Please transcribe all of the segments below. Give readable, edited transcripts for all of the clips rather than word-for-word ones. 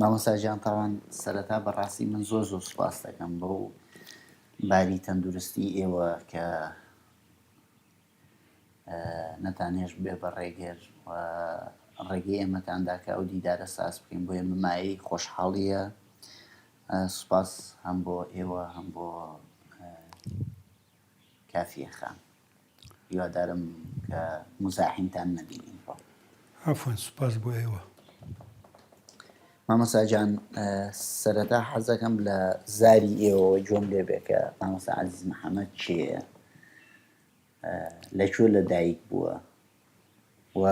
مامۆستا گیان تاوان سەرەتا بەڕاستی من زۆر زۆر سوپاس دەکەم بەو باری تەندروستی ئێوە کە نەتانهێشت بێ بە ڕێگر و ڕێگەی ئێمەتاندا کە ئەو دیدارە ساز بکەین بۆ ئێمە مایەی خۆشحاڵیە سوپاس هەم بۆ ئێوە هەم بۆ کافیە خان هیوادارم کە موزاحیمتان نەبینین. عەفوەن سوپاس بۆ ئێوە. مامۆستا گیان سەرەتا حەزەکەم لە زاری ئێوەوە گوێم لێ بێ کە مامۆستا عەزیز محەمەد کێیە لە کوێ لە دایک بووە و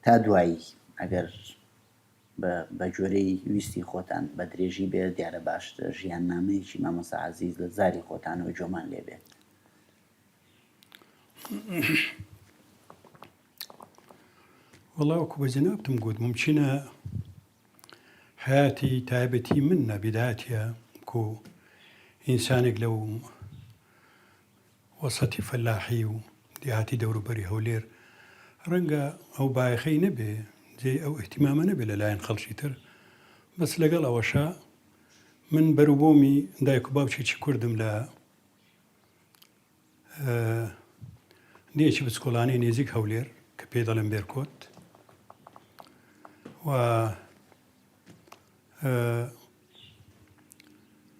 تا دوایی ئەگەر بە گوێرەی ویستی خۆتان بە درێژی بێ دیارە باشترە ژیاننامەیەکی مامۆستا عەزیز لە زاری خۆتانەوە گوێمان لێ بێت. وەڵا وەکو بە جەنابتم گوت ممکنە حیاتی تایبەتی من نە بیدایەتە کو ئینسانێک لەو وەسەتی فەلاحی و دێهاتی دەوروبەری هەولێر ڕەنگە ئەو بایەخەی نەبێ، جێی ئەو ئیهتیمامە نەبێ لە لایەن خەڵکی تر، بەس لەگەڵ ئەوەشا من بەروبوومی دایک و باوکێکی کوردم لە دێیەکی بچکۆلانەی نێزیک هەولێر کە پێی دەڵێن بێرکۆت و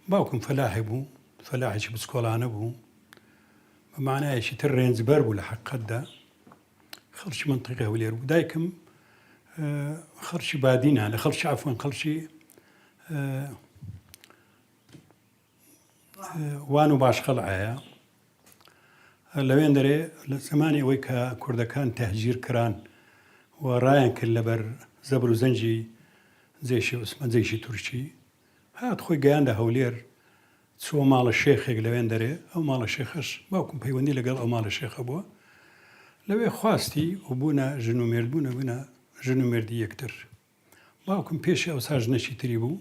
باوکم فەلاحێک بوو، فەلاحێکی بچکۆڵانە بوو، بە مانایەکی تر رێنجبەر بوو لە حەقیقەتدا، خەڵکی مەنتیقەی هەولێر بوو. دایکم خەڵکی بادینانە، خەڵکی عەفوەن خەڵکی وان و باشقەڵعەیە. لەوێندەرێ لە زەمانی ئەوەی کە کوردەکان تەهجیر کران و ڕایان کرد لەبەر زەبر و زەنگی جەیشی عوسمان جەیشی تورکی هات خۆی گەیاندە هەولێر چووە ماڵە شێخێک لەوێندەرێ ئەو ماڵە شێخەش باوکم پەیوەندی لەگەڵ ئەو ماڵە شێخە بووە لەوێ خواستی و بوونە ژن و مێرد بوونە بوونە ژن و مێردی یەکتر باوکم پێشی ئەوسا ژنەکی تری بوو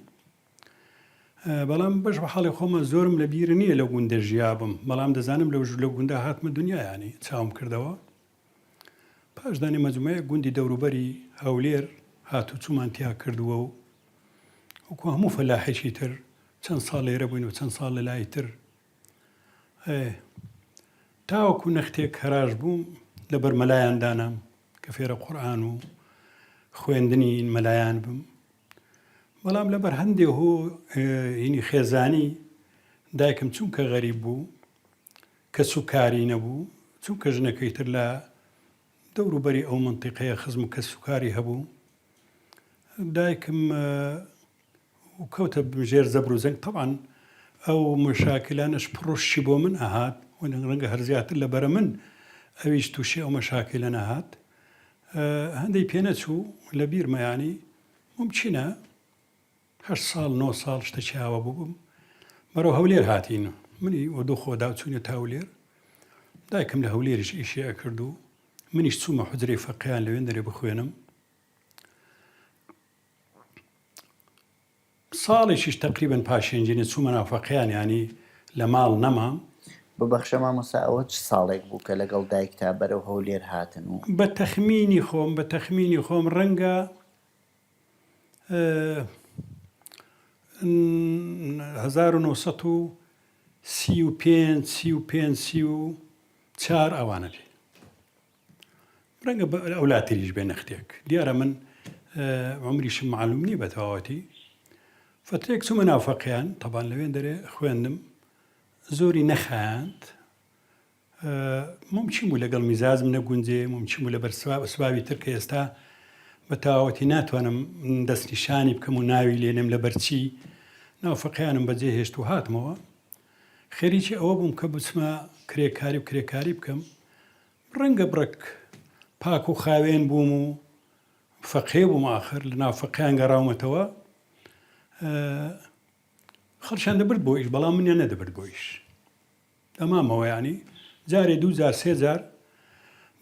بەڵام بەش بە حاڵی خۆمە زۆرم لە بیر نییە لەو گوندە ژیابم بەڵام دەزانم لەو لەو گوندە هاتمە دنیا ینی چاوم کردەوە پاش دانی مەجموعەیە گوندی دەوروبەری هەولێر هاتوچومان تیا کردووە و وەکو هەموو فەلاحێکی تر چەند ساڵ لێرە بووین و چەند ساڵ لە لای تر تاوەکو نەختێک هەراش بووم لەبەر مەلایان دانام کە فێرە قورئان و خوێندنی مەلایان بم بەڵام لەبەر هەندێ هۆ هینی خێزانی دایکم چونکە غەریب بوو کەس و کاری نەبوو چونکە ژنەکەی تر لە دەوروبەری ئەو منتیقەیە خزم و کەس و کاری هەبوو دایکم و کەوتە ژێر زەبر و زەنگ تەبعەن ئەو مەشاکیلانەش پڕوشکی بۆ من ئەهات و ڕەنگە هەر زیاتر لە بەرە من ئەویش تووشی ئەو مەشاکیلە نەهات هەندەی پێ نەچوو لە بیرمە یانی مومکینە هەشت ساڵ نۆ ساڵ شتەکی ئاوا بووبم بەرەو هەولێر هاتین منی و دوو خۆدا چوونە تا هەولێر دایکم لە هەولێریش ئیشی ئەکرد و منیش چوومە حوجرەی فەقیان لەوێندەرێ بخوێنم ساڵێکیش تەقریبەن پاش هێنجینە چوومە ناو فەقێیان یانی لە ماڵ نەمام. ببەخشە مامۆستا ئەوە چ ساڵێک بوو کە لەگەڵ دایکتا بەرەو هەولێر هاتن و. بە تەخمینی خۆم بە تەخمینی خۆم ڕەنگە 1935 35 34 ئەوانە بێ. ڕەنگە ئەولاتریش بێ نەختێک دیارە من عمریشم معلوم نییە بە تەواوەتی فترێک چوومە ناو فەقیان تەبان لەوێن دەرێ خوێندم زۆری نەخایاند ممکن بوو لەگەڵ میزاجم نەگونجێ ممکن بوو لەبەر سبابی تر کە ئێستا بە تەواوەتی ناتوانم دەستنیشانی بکەم و ناوی لێنم لەبەر چی ناو فەقیانم بەجێ هێشت و هاتمەوە خەریکی ئەوە بووم کە بچمە کرێکاری و کرێکاری بکەم ڕەنگە بڕێک پاک و خاوێن بووم و فەقێ بووم ئاخر لە ناو فەقێیان گەڕاومەتەوە خەڵکیان دەبرد بۆ ئیش بەڵام منیان نەدەبرد بۆ ئیش ئەمامەوە ینی جارێ دوو جار سێ جار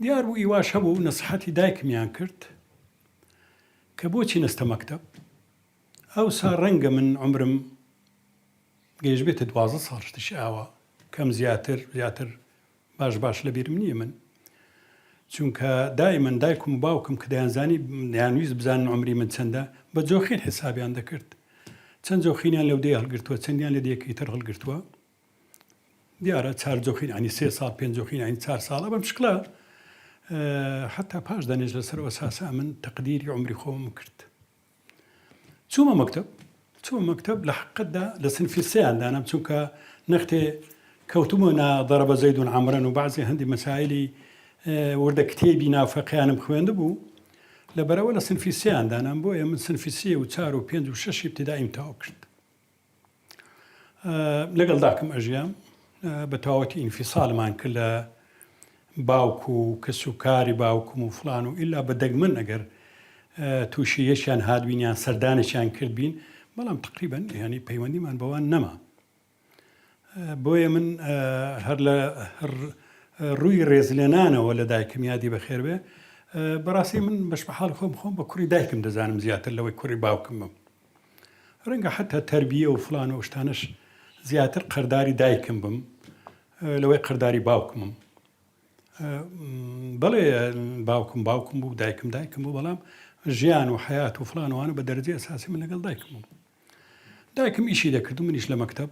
دیار بوو ئیواش هەبوو نەسحەتی دایکمیان کرد کە بۆچی نەستە مەکتەب ئەوسا ڕەنگە من عمرم گەیشبێتە 12 ساڵ شتێکی ئاوا کەم زیاتر زیاتر باش باش لە بیرم نییە من. چونکە دائیمەن دایکم و باوکم کە دەیانزانی دەیانویست بزانن عومری من چەندە، بە جۆخین حیسابیان دەکرد. چەند جۆخینیان لەو دێیە هەڵگرتووە، چەندیان لە دێیەکەی تر هەڵگرتووە. دیارە چار جۆخین یانی سێ ساڵ، پێنج جۆخین یانی چار ساڵە بەم شکڵە حەتا پاش دەنێش لەسەر ئەو ئەساسە ئەمن تەقدیری عومری خۆمم کرد. چوومە مەکتەب چوومە مەکتەب لە حقیقەتدا لە سنفی سێیان دانام چونکە نەختێ کەوتبووە نا ضرب زید عمرا و بەعزی هەندی مەسایلی وردە کتێبی ناو فەقیانم خوێندبوو لەبەرەوە لە سنفی سێیان دانام بۆیە من سنفی سێ و چار و پێنج و شەشی ابتدائیم تەواو کرد لەگەڵ داکم ئەژیام بە تەواوەتی ئینفیسالمان کرد لە باوک و کەس و کاری باوکم و فلان و ئیلا بە دەگمەن ئەگەر تووشی یەکیان هاتبین یان سەردانێکیان کردبین بەڵام تقریبن ینی پەیوەندیمان بەوان نەما بۆیە من هەر لە ڕووی ڕێزلێنانەوە لە دایکم یادی بەخێر بێ بەڕاستی من بەش بە حاڵ خۆم خۆم بە کوڕی دایکم دەزانم زیاتر لەوەی کوڕی باوکم بم ڕەنگە حەتا تەربیە و فڵان و شتانەش زیاتر قەرداری دایکم بم لەوەی قەرداری باوکمم بەڵێ باوکم باوکم بوو دایکم دایکم بوو بەڵام ژیان و حیات و فلان وانە بە دەرەجەی ئەساسی من لەگەڵ دایکم بوو دایکم ئیشی دەکرد و منیش لە مەکتەب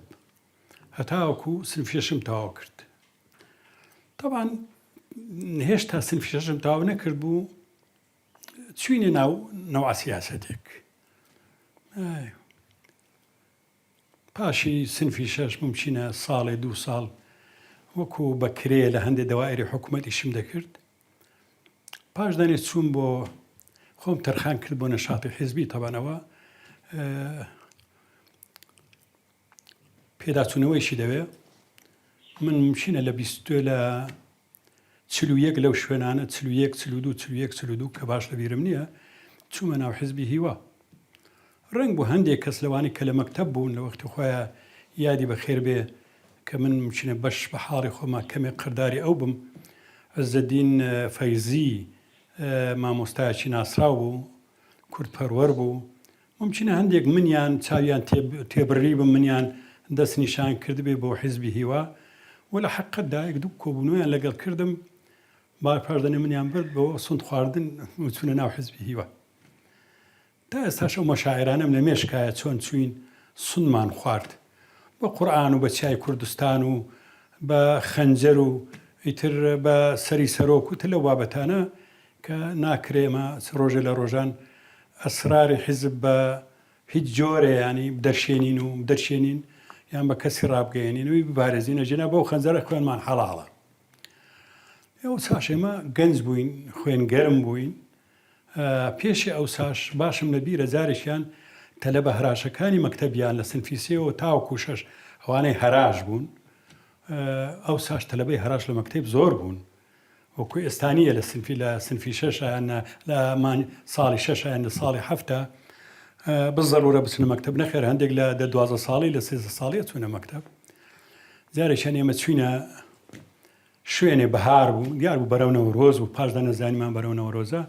هەتاوەکو سنفی شەشم تەواو کرد طبعا هێشتا سنفی شەشم تەواو نەکرد بوو چوینە ناو نەوعە سیاسەتێک. پاشی سنفی شەش مومکینە ساڵێ دوو ساڵ وەکو بە کرێ لە هەندێ دەوائری حکوومەت ئیشم دەکرد. پاش دەنێ چووم بۆ خۆم تەرخان کرد بۆ نەشاتی حیزبی تەبەنەوە پێداچوونەوەیشی دەوێ من ممکنە لە بیست لە 41 لەو شوێنانە 41 42 41 42 کە باش لە بیرم نییە چوومە ناو حزبی هیوا ڕەنگ بوو هەندێک کەس لەوانەی کە لە مەکتەب بوون لە وەختی خۆیان یادی بەخێر بێ کە من ممکنە بەش بە حاڵی خۆما کەمێک قەرداری ئەو بم عزەدین فەیزی مامۆستایەکی ناسراو بوو کوردپەروەر بوو مومکینە هەندێک منیان چاویان تێبڕیبم منیان دەست نیشان کردبێ بۆ حیزبی هیوا و لە حەقیقەتدا یەک دوو کۆبوونەوەیان لەگەڵ کردم با پاش دەنێ منیان برد بۆ سوند خواردن و چوونە ناو حیزبی هیوا تا ئێستاش ئەو مەشاعرانەم لە مێشکایە چۆن چوین سوندمان خوارد بە قورئان و بە چیای کوردستان و بە خەنجەر و ئیتر بە سەری سەرۆک و تر لەو بابەتانە کە ناکرێ ئێمە چ ڕۆژێ لە ڕۆژان ئەسراری حیزب بە هیچ جۆرێ یانی بدەرشێنین و بدەرشێنین یان بە کەسی ڕابگەیەنین وی بپارێزین ئەگینا بەو خەنجەرە خوێنمان حەڵاڵە. ئەوساش ئێمە گەنج بووین خوێن گەرم بووین پێشی ئەوساش باشم لە بیرە جارێکیان تەلەبە هەراشەکانی مەکتەبیان لە سنفی سێوە تاوەکو شەش ئەوانەی هەراش بوون ئەوساش تەلەبەی هەراش لە مەکتەب زۆر بوون وەکو ئێستا نییە لە سنفی لە سنفی شەشە یان لە ساڵی شەشە یان لە ساڵی حەفتە بزەرورە بچنە مەکتەب نەخێر هەندێک لە دە دوازە ساڵی لە سێزە ساڵیە چوونە مەکتەب جارێکیان ئێمە چوینە شوێنێ بەهار بوو دیار بوو بەرەو نەورۆز و پاشدا نەزانیمان بەرەو نەورۆزە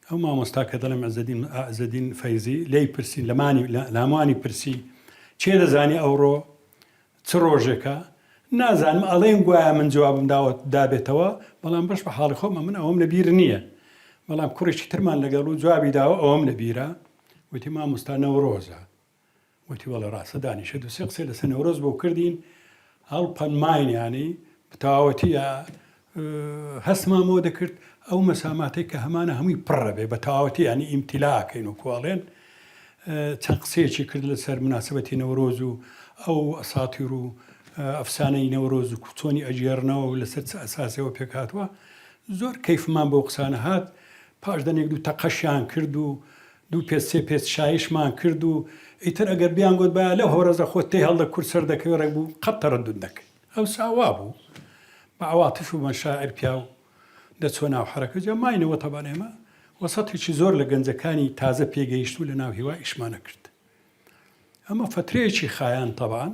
ئەو مامۆستا کە دەڵێم عزەدین عزەدین فەیزی لی پرسین لەمانی لامانی پرسی چێ دەزانی ئەوڕۆ چ ڕۆژێکە؟ نازانم ئەڵێن گوایە من جوابم داوە دابێتەوە بەڵام بەش بە حاڵی خۆم ئەمن ئەوەم لە بیر نییە بەڵام کوڕێکی ترمان لەگەڵ و جوابی داوە ئەوەم لە بیرە وتی مامۆستا نەورۆزە وتی بەڵێ ڕاستە دانیشە دوو سێ قسەی لەسەر نەورۆز بۆ کردین هەڵپەنماین یانی بەتەواوەتی هەستمان بۆ دەکرد ئەو مەساماتەی کە هەمانە هەمووی پڕە بێ بە تەواوەتی ینی ئیمتیلاکەین و کۆڵێن چەند قسەیەکی کرد لەسەر مناسبەتی نەورۆز و ئەو ئەساتیر و ئەفسانەی نەورۆز و چۆنی ئەگێڕنەوە و لەسەر چ ئەساسەوە پێکهاتووە زۆر کەیفمان بەو قسانە هات پاش دەنێک دوو تەقەشیان کرد و دوو پێچ سێ پێچ شایشمان کرد و ئیتر ئەگەر بیانگوت بایا لەو هەورەزە خۆت تێی هەڵدەکورد سەردەکەوێ ڕێک بوو قەت تەرەدود نەکرد ئەوسا وابوو بە عەواتف و مەشاعر پیاو دەچوە ناو حەرەکە جا ماینەوە تەبان ئێمە وەسەتێکی زۆر لە گەنجەکانی تازە پێگەیشتوو لە ناو هیوا ئیشمانە کرد ئەمە فەترەیەکی خایان تەبان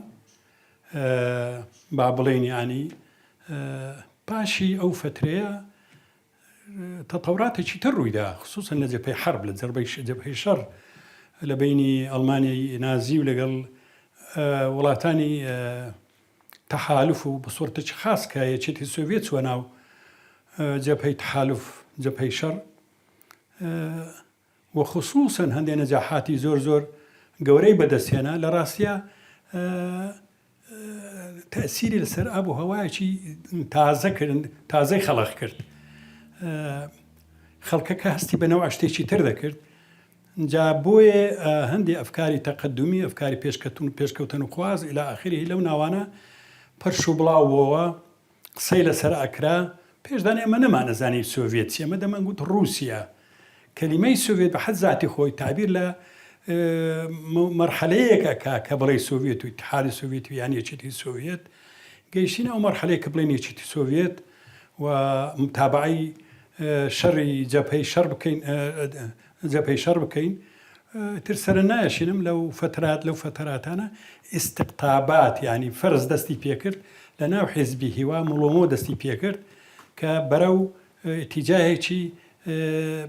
با بڵێین یانی پاشی ئەو فەترەیە تەتەوراتێکی تر ڕوویدا خصوصا لە جەبهەی حەرب لە جەربەی جەبهەی شەڕ لە بینی ئەڵمانیای نازی و لەگەڵ وڵاتانی تەحالف و بە سۆرتێکی خاس کە یەکێتی سۆڤێت چووە ناو. جەبهەی تحالف، جەبهەی شەڕ، و خسوسەن هەندێ نەجاحاتی زۆر زۆر گەورەی بەدەست هێنا، لە ڕاستیا تەئسیری لەسەر ئاب و هەوایەکی تازە کرد، تازەی خەڵق کرد. خەڵکەکە هەستی بە نەوع شتێکی تر دەکرد. جا بۆیە هەندێ ئەفکاری تەقەدومی، ئەفکاری پێشکەتون پێشکەوتنخواز الی آخره لەو ناوانە پەرش و بڵاو بۆوە. قسەی لەسەر ئەکرا، پێشدان ئێمە نەمانەزانی سۆڤیەت چیە، ئێمە دەمانگوت ڕووسیا. کەلیمەی سۆڤیەت بە حەد زاتی خۆی تەعبیر لە مەرحەلەیەک ئەکا کە بڵێی سۆڤیەت و ئیتحادی سۆڤیەت و یان یەکێتی سۆڤیەت. گەیشتینە ئەو مەرحەلەیە کە بڵێین یەکێتی سۆڤیەت و متابەعەی شەڕی جەبهەی شەڕ بکەین، جەبهەی شەڕ بکەین. تر سەرە نایەشێنم لەو فەترات لەو فەتەراتانە ئیستقتابات یانی فەرز دەستی پێکرد لە ناو حیزبی هیوا مڵۆمۆ دەستی پێکرد کە بەرەو ئیتیجاهێکی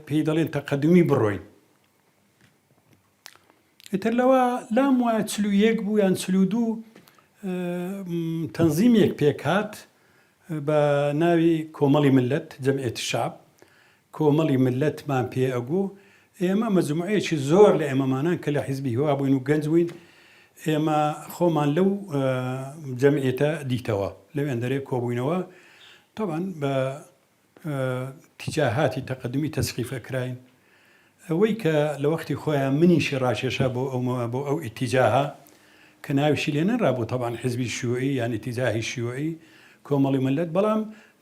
پێی دەڵێن تەقەدومی بڕۆین ئیتر لەوە لام وایە 41 بوو یان 42 تەنزیمێک پێکهات بە ناوی کۆمەڵی ملت جەمعیەتی شعب کۆمەڵی مللەتمان پێ ئەگوو، ئێمە مەجموعەیەکی زۆر لە ئێمەمانان کە لە حیزبی هیوا بووین و گەنج بووین، ئێمە خۆمان لەو جەمعیەتە دیتەوە، لەوێندەرێ کۆبووینەوە، تەبعەن بە تیجاهاتی تەقەدومی تەسقیف ئەکراین. ئەوەی کە لە وەختی خۆیان منیشی ڕاکێشا بۆ ئەو بۆ ئەو ئیتیجاهە کە ناویشی لێ نەنرابوو تەبعەن حیزبی شیوعی یان ئیتیجاهی شیوعی کۆمەڵی مللەت بەڵام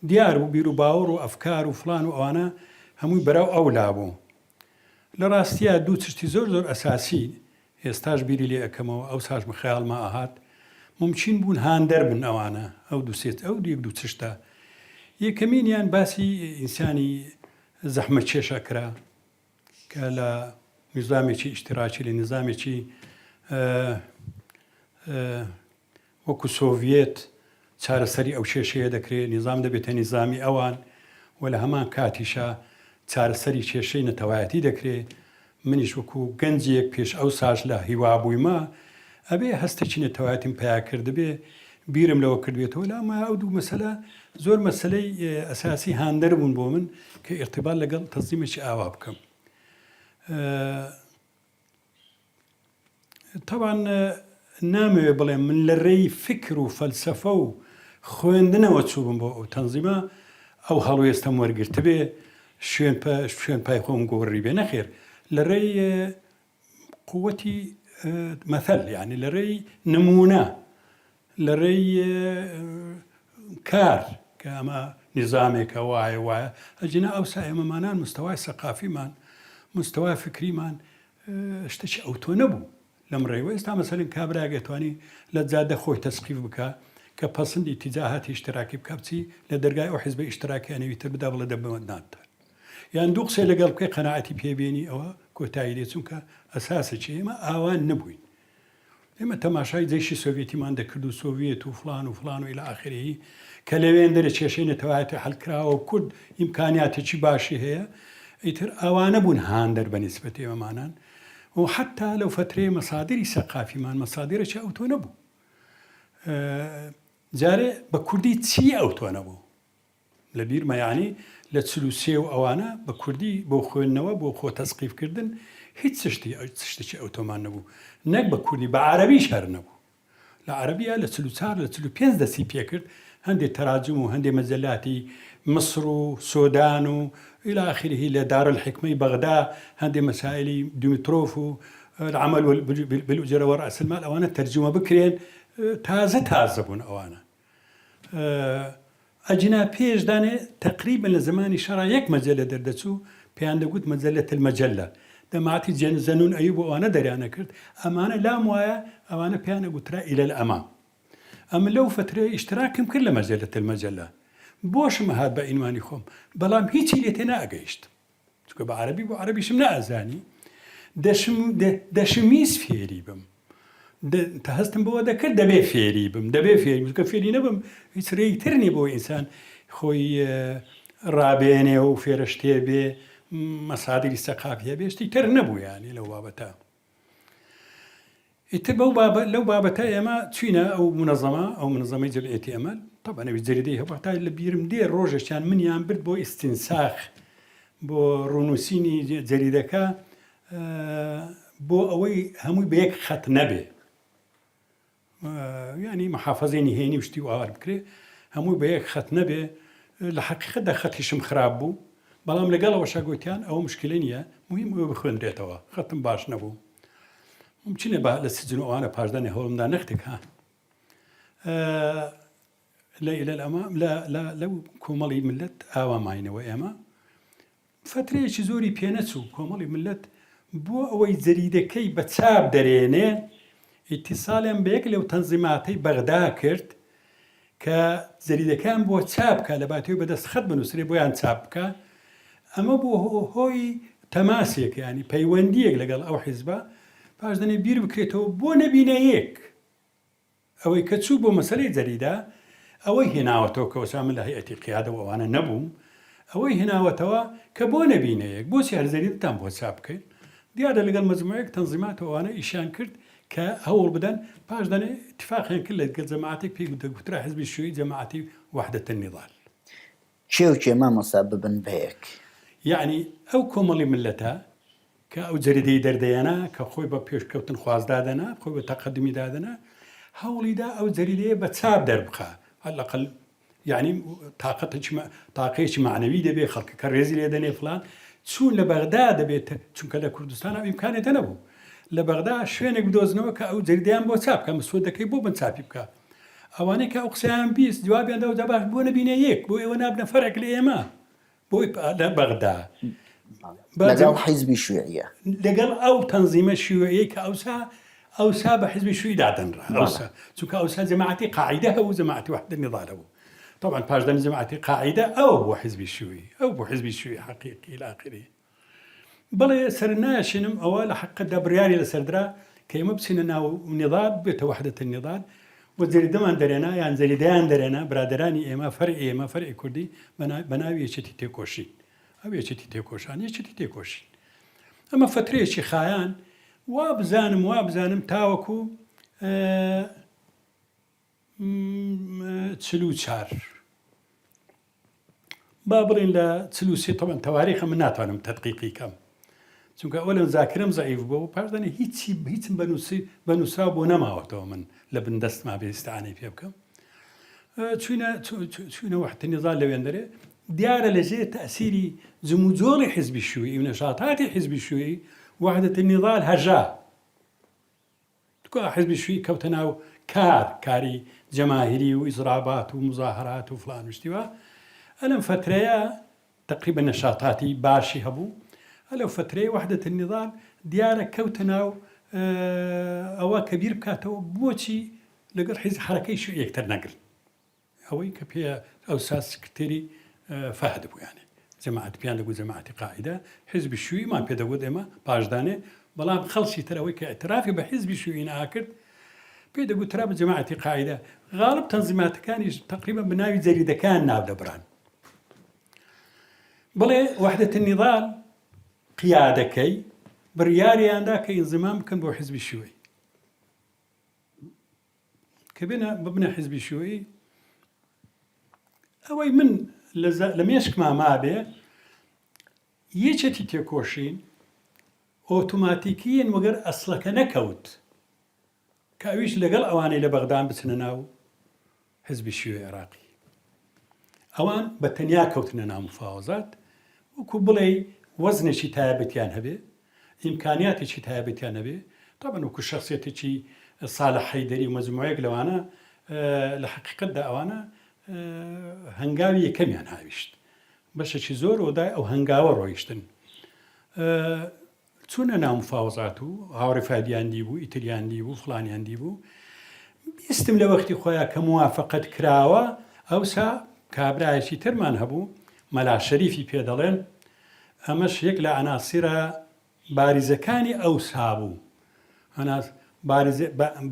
دیار بوو بیر و باوەڕ و ئەفکار و فڵان و ئەوانە هەمووی بەرەو ئەو لا بوو. لە ڕاستیا دوو چشتی زۆر زۆر ئەساسی ئێستاش بیری لێ ئەکەمەوە ئەوساش بە خەیاڵما ئەهات مومکین بوون هاندەر بن ئەوانە ئەو دوو سێ ئەو یەک دوو چشتە یەکەمینیان باسی ئینسانی زەحمەتکێش ئەکرا کە لە نیزامێکی ئیشتراکی لە نیزامێکی وەکو سۆڤیەت چارەسەری ئەو کێشەیە دەکرێت، نیزام دەبێتە نیزامی ئەوان و لە هەمان کاتیشا چارەسەری کێشەی نەتەوایەتی دەکرێت، منیش وەکو گەنجێک پێش ئەوساش لە هیوا بوویمە ئەبێ هەستێکی نەتەوایەتیم پەیا کردبێ، بیرم لەوە کردبێتەوە، لام وایە ئەو دوو مەسەلە زۆر مەسەلەی ئەساسی هاندەر بوون بۆ من کە ئیرتیبات لەگەڵ تەنزیمێکی ئاوا بکەم. تەبعەن نامەوێ بڵێم من لە رێی فکر و فەلسەفە و خوێندنەوە چووبم بۆ ئەو تەنزیمە ئەو هەڵوێستەم وەرگرتبێ شوێن شوێن پای خۆم گۆڕیبێ نەخێر لە رێی قوتی مەثل یعنی لە رێی نمونە لە رێی کار کە ئەمە نیزامێکە وایە وایە ئەجینا ئەوسا ئێمەمانان مستەوای سەقافیمان مستەوای فکریمان شتێکی ئەوتۆ نەبوو لەم ڕێوە ئێستا مەسەلەن کابرایەک ئەتوانی لە جادە خۆی تەسقیف بکا کە پەسندی ئیتیجاهاتی ئیشتراکی بکا بچی لە دەرگای ئەو حیزبە ئیشتراکیانەوی تر بدا بڵێ دەبمە ناتان یان دوو قسەی لەگەڵ بکەی قەناعەتی پێ بێنی ئەوە کۆتایی دێ چونکە ئەساسێکی ئێمە ئاوان نەبووین ئێمە تەماشای جەیشی سۆڤیەتیمان دەکرد و سۆڤیەت و فڵان و فڵان و الی آخره کە لەوێندەرێ کێشەی نەتەوایەتی حەل کراوە و کورد ئیمکانیاتێکی باشی هەیە ئیتر ئەوانە بوون هاندەر بە نیسبەت ئێمەمانان و حەتا لەو فەترەیە مەسادری سەقافیمان مەسادرێکی ئەوتۆ نەبوو جارێ بە کوردی چی ئەوتۆ نەبوو لە بیرمە یانی لە 43 و ئەوانە بە کوردی بۆ خوێندنەوە بۆ خۆ تەسقیف کردن هیچ چشتی شتێکی ئەوتۆمان نەبوو نەک بە کوردی بە عەرەبیش هەر نەبوو لە عەرەبیە لە 44 لە 45 دەستی پێکرد هەندێک تەراجم و هەندێک مەجەلاتی مصر و سۆدان و إلى آخره لە دار الحکمەی بەغدا هەندێک مەسائلی دومیترۆف و العمل بالأجرة ورأس المال ئەوانە تەرجومە بکرێن تازە تازە بوون ئەوانە ئەگینا پێش دانێ تەقریبەن لە زەمانی شەڕا یەک مەجەلە دەردەچوو پێیان دەگوت مەجەلەت المەجەلە دەماعەتی جێن زەنون ئەیوب و ئەوانە دەریان ئەکرد ئەمانە لام وایە ئەوانە پێیان ئەگوترا الى الامام ئەمن لەو فەترەیە ئیشتراکم کرد لە مەجەلەت المەجەلە بۆشم ئەهات بە عینوانی خۆم بەڵام هیچی لێ تێنائەگەیشتم چونکە بە عەرەبی بوو عەرەبیشم نەئەزانی دەشم دەشمویست فێری بم هەستم بەوە دەکرد دەبێ فێری بم دەبێ فێری بم کە فێری نەبم هیچ ڕێی تر نییە بۆ ئینسان خۆی ڕابێنێ و فێرە شتێ بێ مەسادری سەقافی هەبێ شتی تر نەبوو یانی لەو بابەتە ئیتر بەو بابە لەو بابەتە ئێمە چوینە ئەو منەزەمە ئەو منەزەمەی جەمعیەتی ئەمەل. تەبعەن ئەویش جەریدەی هەبوو هەتا لە بیرم دێ ڕۆژێکیان منیان برد بۆ ئیستینساخ بۆ ڕوونووسینی جەریدەکە بۆ ئەوەی هەمووی بە یەک خەت نەبێ یانی محافەزەی نهێنی و شتی وئاوار بکرێ هەمووی بە یەک خەت نەبێ لە حەقیقەتدا خەتیشم خراپ بوو بەڵام لەگەڵ ئەوەشا گوتیان ئەوە مشکلە نییە مهم ئەوە بخوێنرێتەوە خەتم باش نەبوو ممکنە بە لە سجن و ئەوانە پاشدانی هەوڵمدا نەختێک ها لە إلى الأمام لە لە لەو کۆمەڵی ملت ئاوا ماینەوە ئێمە فەترەیەکی زۆری پێنەچوو کۆمەڵی مللەت بۆ ئەوەی جەریدەکەی بە چاپ دەرێنێ ئیتیساڵیان بە یەک لەو تەنزیماتەی بەغدا کرد کە جەریدەکەیان بۆ چاپ بکا لە باتیەوەی بە دەست خەت بنووسرێ بۆیان چاپ بکا ئەمە بۆ هۆی تەماسێک یانی پەیوەندییەک لەگەڵ ئەو حیزبە پاش دەنێ بیر بکرێتەوە بۆ نەبینە یەک. ئەوەی کە چوو بۆ مەسەلەی جەریدە ئەوەی هێناوەتەوە کە ئەوسا من لە هەیئەتی قیادە و ئەوانە نەبووم، ئەوەی هێناوەتەوە کە بۆ نەبینە یەک، بۆچی هەر جەریدەتان بۆ چاپ بکەین؟ دیارە لەگەڵ مەجموعەیەک تەنزیمات و ئەوانە ئیشیان کرد کە هەوڵ بدەن، پاش دەنێ ئیتفاقیان کرد لەگەڵ جەماعەتێک پێی دەگوترا حزبی شیوعی جەماعەتی وحدە النضال. کێ و کێ مامۆستا ببن بە یەک؟ یەعنی ئەو کۆمەڵی میللەتە کە ئەو جەریدەی دەردەیەنا کە خۆی بە پێشکەوتنخواز دادەنا، خۆی بە تەقەدومی دادەنا، هەوڵی دا ئەو جەریدەیە بە چاپ دەربخا، على الأقل یەعنی تاقەتێکی تاقەیەکی مەعنەوی دەبێ، خەڵکەکە ڕێزی لێ دەنێ فڵان، چوون لە بەغدا دەبێت، چونکە لە کوردستان ئەو ئیمکانێتە نەبوو، لە بەغدا شوێنێک بدۆزنەوە کە ئەو جەریدەیان بۆ چاپ بکا، مسودەکەی بۆ بن چاپی بکا. ئەوانەی کە ئەو قسەیان 20 جوابیان دا جا باش بۆ نەبینە یەک بۆ ئێوە نابنە فەرق لە ئێمە بۆی لە بەغدا لەگەڵ حیزبی شیوعیە لەگەڵ ئەو تەنزیمە شیوعیەی کە ئەوسا ئەوسا بە حیزبی شیوعی دادەنرا ئەوسا چونکە ئەوسا جەماعەتی قاعیدە هەبوو جەماعەتی وحدە نضال هەبوو طبعا پاش دەمی جەماعەتی قاعیدە ئەو بوو حیزبی شیوعی ئەو بوو حیزبی شیوعی حەقیقی الآخری بەڵێ سەرناشێنم ئەوە لە حەقیقەتدا بڕیاری لەسەر درا کە ئێمە بچینە ناو نضال ببێتە وحدة النضال و جەریدەمان دەرێنا یان جەریدەیان دەرێنا برادەرانی ئێمە فەرعی ئێمە فەرعی کوردی بە ناوی یەکێتی تێکۆشین ئەو یەکێتی تێکۆشان یەکێتی تێکۆشین ئەمە فترەیەکی خایان وا بزانم وا بزانم تاوەکو 44 با بڵێین لە 43 تەبعەن تەواریخە من ناتوانم تەدقیقی کەم چونکە ئەوە زاکرم زەعیف بووە و پاشدانی هیچی هیچم بەنووسی بەنووسراو بۆ نەماوەتەوە من لە بن دەستما بێ ئیستعانەی پێ بکەم چوینە چوینە وەحتی نزال لەوێندەرێ دیارە لە ژێر تەسیری جموجۆڵی حزبی شووی و نەشاتاتی حزبی شووی وحدة النضال هەژا تکا حزبی شویی کەوتە ناو کار، کاری جەماهیری و ئیزرابات و موزاهەرات و فلان و شتی وا. ئەلەم فەترەیە تەقریبەن نەشاتاتی باشی هەبوو. ئەلەو فەترەیە وحدە النضال دیارە کەوتە ناو ئەوە کە بیر بکاتەوە بۆچی لەگەڵ حیزب حەرەکەی شویی یەکتر نەگرن. ئەوەی کە پێ ئەوسا سکرتێری فەهد بوو یانێ جەماعەت پێیان دەگوت جەماعەتی قاعیدە حیزبی شیوعیمان پێ دەگوت ئێمە پاشدانێ بەڵام خەڵکی تر ئەوەی کە ئیعترافی بە حیزبی شیوعی ناکرد پێی دەگوترا بە جەماعەتی قاعیدە غاڵب تەنزیماتەکانیش تقریبا بە ناوی جەریدەکان ناو دەبران بڵێ وحدة النضال قیادەکەی بڕیاریاندا کە ئینزیمام بکەن بۆ حیزبی شیوعی کە بێنە ببنە حیزبی شیوعی ئەوەی من لە مێشکما مابێ یەکێتی تێکۆشین ئۆتۆماتیکیین وەگەر ئەسڵەکە نەکەوت کە ئەویش لەگەڵ ئەوانەی لە بەغدان بچنە ناو حزبی شیوعی عێراقی ئەوان بە تەنیا کەوتنە ناو مفاوەزات وەکو بڵێی وەزنێکی تایبەتیان هەبێ ئیمکانیاتێکی تایبەتیان هەبێ تەبعەن وەکو شەخسیەتێکی سالح حەیدەری و مەجموعەیەک لەوانە لە حەقیقەتدا ئەوانە هەنگاوی یەکەمیان هاویشت بەشێکی زۆر وەدای ئەو هەنگاوە ڕۆیشتن چوونە ناو مفاوەزات و هاوڕێ فادیان دیبوو ئیتریان دیبوو فڵانیان دیبوو بیستم لە وەختی خۆیان کە موافقەت کراوە ئەوسا کابرایەکی ترمان هەبوو مەلا شەریفی پێ دەڵێن ئەمەش یەک لە عەناسیرە باریزەکانی ئەوسا بوو. عەناس باریز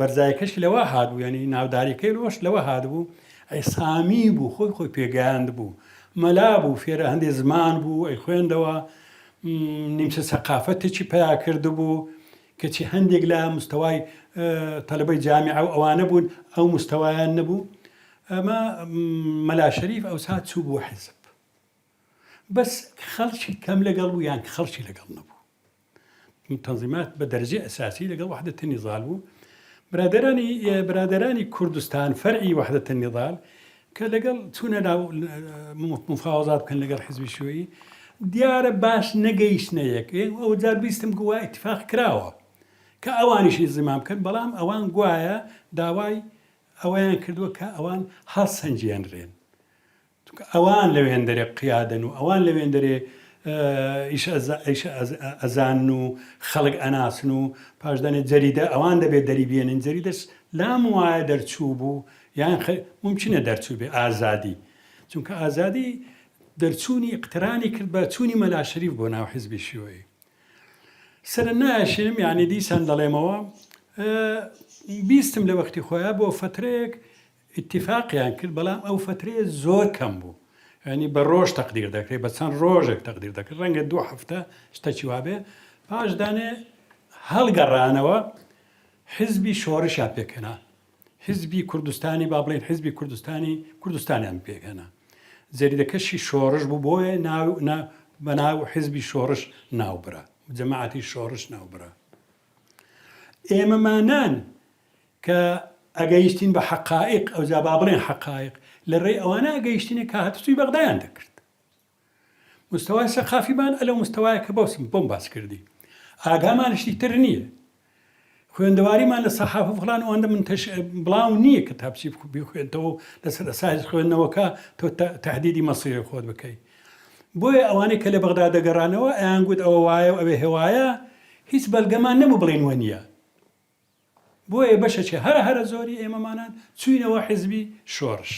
بەرزایەکەشی لەوە هاتبوو یانی ناوداریەکەی لەوەش لەوە هاتبوو عیسامی بوو خۆی خۆی پێگەیاند بوو مەلا بوو فێرە هەندێ زمان بوو ئەی خوێندەوە نیمچە سەقافەتێکی پیا کردبوو کەچی هەندێک لە مستەوای تەلەبەی جامیعە و ئەوانە بوون ئەو مستەوایان نەبوو. ئەمە مەلا شەریف ئەوسا چوو بۆ حیزب بەس خەڵکی کەم لەگەڵ بوو یان خەڵکی لەگەڵ نەبوو. تەنزیمات بە دەرەجەی ئەساسی لەگەڵ وەحدەت نیزال بوو. برادەرانی برادەرانی کوردستان فەرعی وەحدەت نیزال کە لەگەڵ چوونە ناو مفاوەزات بکەن لەگەڵ حزبی شیوعی دیارە باش نەگەیشتنە یەک ئەو جار بیستم گووا ئیتفاق کراوە کە ئەوانیش ئینزیمام بکەن بەڵام ئەوان گوایە داوای ئەوەیان کردووە کە ئەوان هەڵسەنگێنرێن چونکە ئەوان لەوێندەرێ قیادەن و ئەوان لەوێندەرێ ئیش ئەزانن و خەڵک ئەناسن و پاش دانێ جەریدە ئەوان دەبێت دەری بێنن جەریدەش لام وایە دەرچوو بوو یان ممکنە دەرچوو بێ ئازادی چونکە ئازادی دەرچوونی اقترانی کرد بە چوونی مەلا شەریف بۆ ناو حزبی شیوعی سەرە نایشێنم یعنی دیسان دەڵێمەوە بیستم لە وەختی خۆیان بۆ فترەیەک ئیتیفاقیان کرد بەڵام ئەو فەترەیە زۆر کەم بوو یانی بە ڕۆژ تەقدیر دەکرێت بە چەند ڕۆژێک تەقدیر دەکرێت ڕەنگە دوو هەفتە شتەکی وابێ پاش دانێ هەڵگەڕانەوە حزبی شۆڕشیان پێکهێنا حزبی کوردستانی با بڵێن حزبی کوردستانی کوردستانیان پێکهێنا جەریدەکەشی شۆڕش بوو بۆیە ناو بە ناو حزبی شۆڕش ناوبرا جەماعەتی شۆڕش ناوبرا ئێمەمانان کە ئەگەیشتین بە حەقائیق، ئەوجا با بڵێین حەقائیق، لە ڕێی ئەوانە ئەگەیشتینێ کە هاتوچۆی بەغدایان دەکرد. مستەوای سەقافیمان ئەلەو مستەوایە کە بۆسم بۆم باس کردی. ئاگامان لە شتی تر نییە. خوێندەواریمان لە سەحافە فڵان ئەوەندە منتەش بڵاو نییە کە تا بچی بیخوێنتەوە و لەسەر ئەساسی خوێندنەوەکە تۆ تەحدیدی مەسیری خۆت بکەی. بۆیە ئەوانەی کە لە بەغدا دەگەڕانەوە ئەیانگوت ئەوە وایە و ئەوێ هێوایە، هیچ بەلگەمان نەبوو بڵێین وەنییە. بۆیە بەشەکی هەرە هەرە زۆری ئێمەمانان چوینەوە حیزبی شۆرش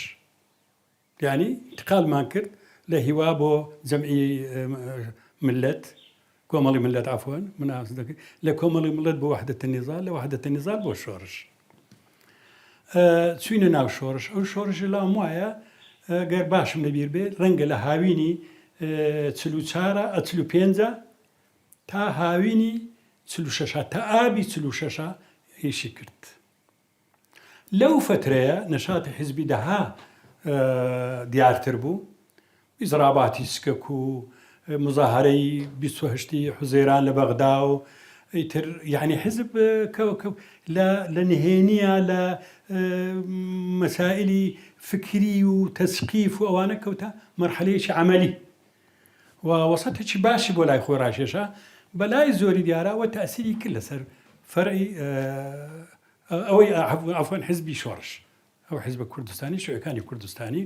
یانی انتقالمان کرد لە هیوا بۆ جەمعی ملت کۆمەڵی ملت عفوان مناس دەکرد لە کۆمەڵی ملت بۆ وحدەتە نیزال لە وحدەتە نیزال بۆ شۆرش چوینە ناو شۆرش ئەو شۆرش لام وایە گەر باشم لەبیر بێت ڕەنگە لە هاوینی چلوچارە ئەچلو پێنجە تا هاوینی چلوشەشا تا ئابی چلوشەشا ئیشی کرد. لەو فەترەیە نەشاتی حیزبی دەها دیارتر بوو. ئیزراباتی سکەک و مزاهرەی 28 حوزەیران لە بەغدا و ئیتر یعنی حیزب لە نهێنیە لە مەسائلی فکری و تەسقیف و ئەوانە کەوتە مەرحەلەیەکی عەمەلی. و وەسەتێکی باشی بۆ لای خۆی ڕاکێشا، بە لای زۆری دیارە ئەوە تەئسیری کرد لەسەر فەرعی ئەوەی عەفوەن حزبی شۆڕش، ئەو حزبە کوردستانی شیوعیەکانی کوردستانی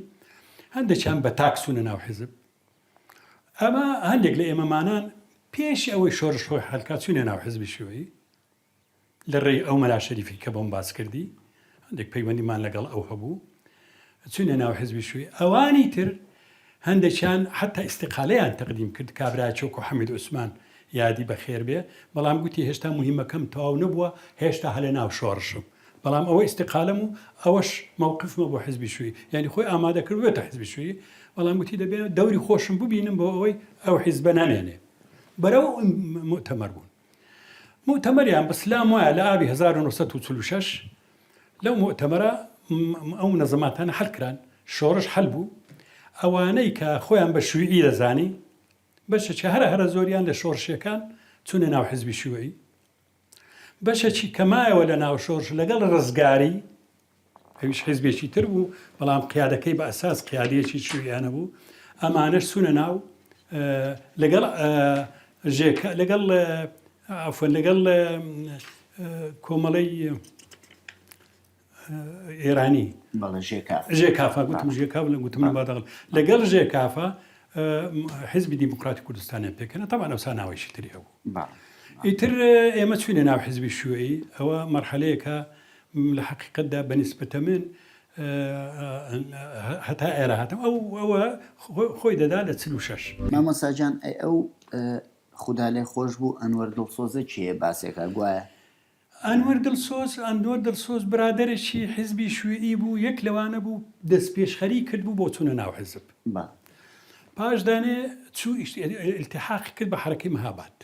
هەندێکیان بە تاک چوونە ناو حزب. ئەمە هەندێک لە ئێمەمانان پێش ئەوەی شۆڕش خۆی حەلکا چوونە ناو حزبی شیوعی. لە ڕێی ئەو مەلا شەریفی کە بۆم باس کردی هەندێک پەیوەندیمان لەگەڵ ئەو هەبوو چوینە ناو حزبی شوی ئەوانی تر هەندێکیان حتا ئیستیقالەیان تەقدیم کرد کابرا چۆک و حەمید عوسمان یادی بەخێر بێ بەڵام گوتی هێشتا مهمەکەم تەواو نەبووە هێشتا هەلە ناو شۆڕشم بەڵام ئەوە ئیستیقالەم و ئەوەش مەوقفمە بۆ حزبی شوی یعنی خۆی ئامادە کرد بێتە حزبی شوی بەڵام گوتی دەبێ دەوری خۆشم ببینم بۆ ئەوەی ئەو حزبە نامێنێ بەرەو موتەمەر بوون موئتەمەریان بە سلام وایە لە ئابی 1946 لەو موئتەمەرە ئەو منەزەماتانە حەل کران، شۆڕش حەل بوو، ئەوانەی کە خۆیان بە شیوعی دەزانی بەشێکی هەرە هەرە زۆریان لە شۆڕشیەکان چوونە ناو حزبی شیوعی، بەشێکی کە مایەوە لە ناو شۆڕش لەگەڵ ڕزگاری ئەویش حیزبێکی تر بوو، بەڵام قیادەکەی بە ئەساس قیادەیەکی شیوعیانە بوو، ئەمانەش چوونە ناو لەگەڵ ژێکە لەگەڵ عەفوەن لەگەڵ کۆمەڵەی ئێرانی بەڵێ ژێکاف ژێکافە گوتم ژێکاف لە گوتم با دەغڵ لەگەڵ ژێکافە حزبی دیموکراتی کوردستانیان پێکەنە تەبعەن ئەوسا ناوەیشی تری هەبوو ئیتر ئێمە چوینە ناو حزبی شیوعی ئەوە مەرحەلەیەکە لە حەقیقەتدا بە نیسبەتە من هەتا ئێرە هاتم ئەو ئەوە خۆی دەدا لە 46. مامۆستا جان ئەی ئەو خودا لێ خۆش بوو ئەنوەر دڵسۆزە کێیە باسێکا گوایە؟ ئەنوەر دڵسۆز ئەنوەر دڵسۆز برادەرێکی حیزبی شیوعی بوو یەک لەوانە بوو دەستپێشخەری کردبوو بۆ چوونە ناو حیزب پاش دانێ چوو ئیلتیحاقی کرد بە حەرەکەی مەهاباد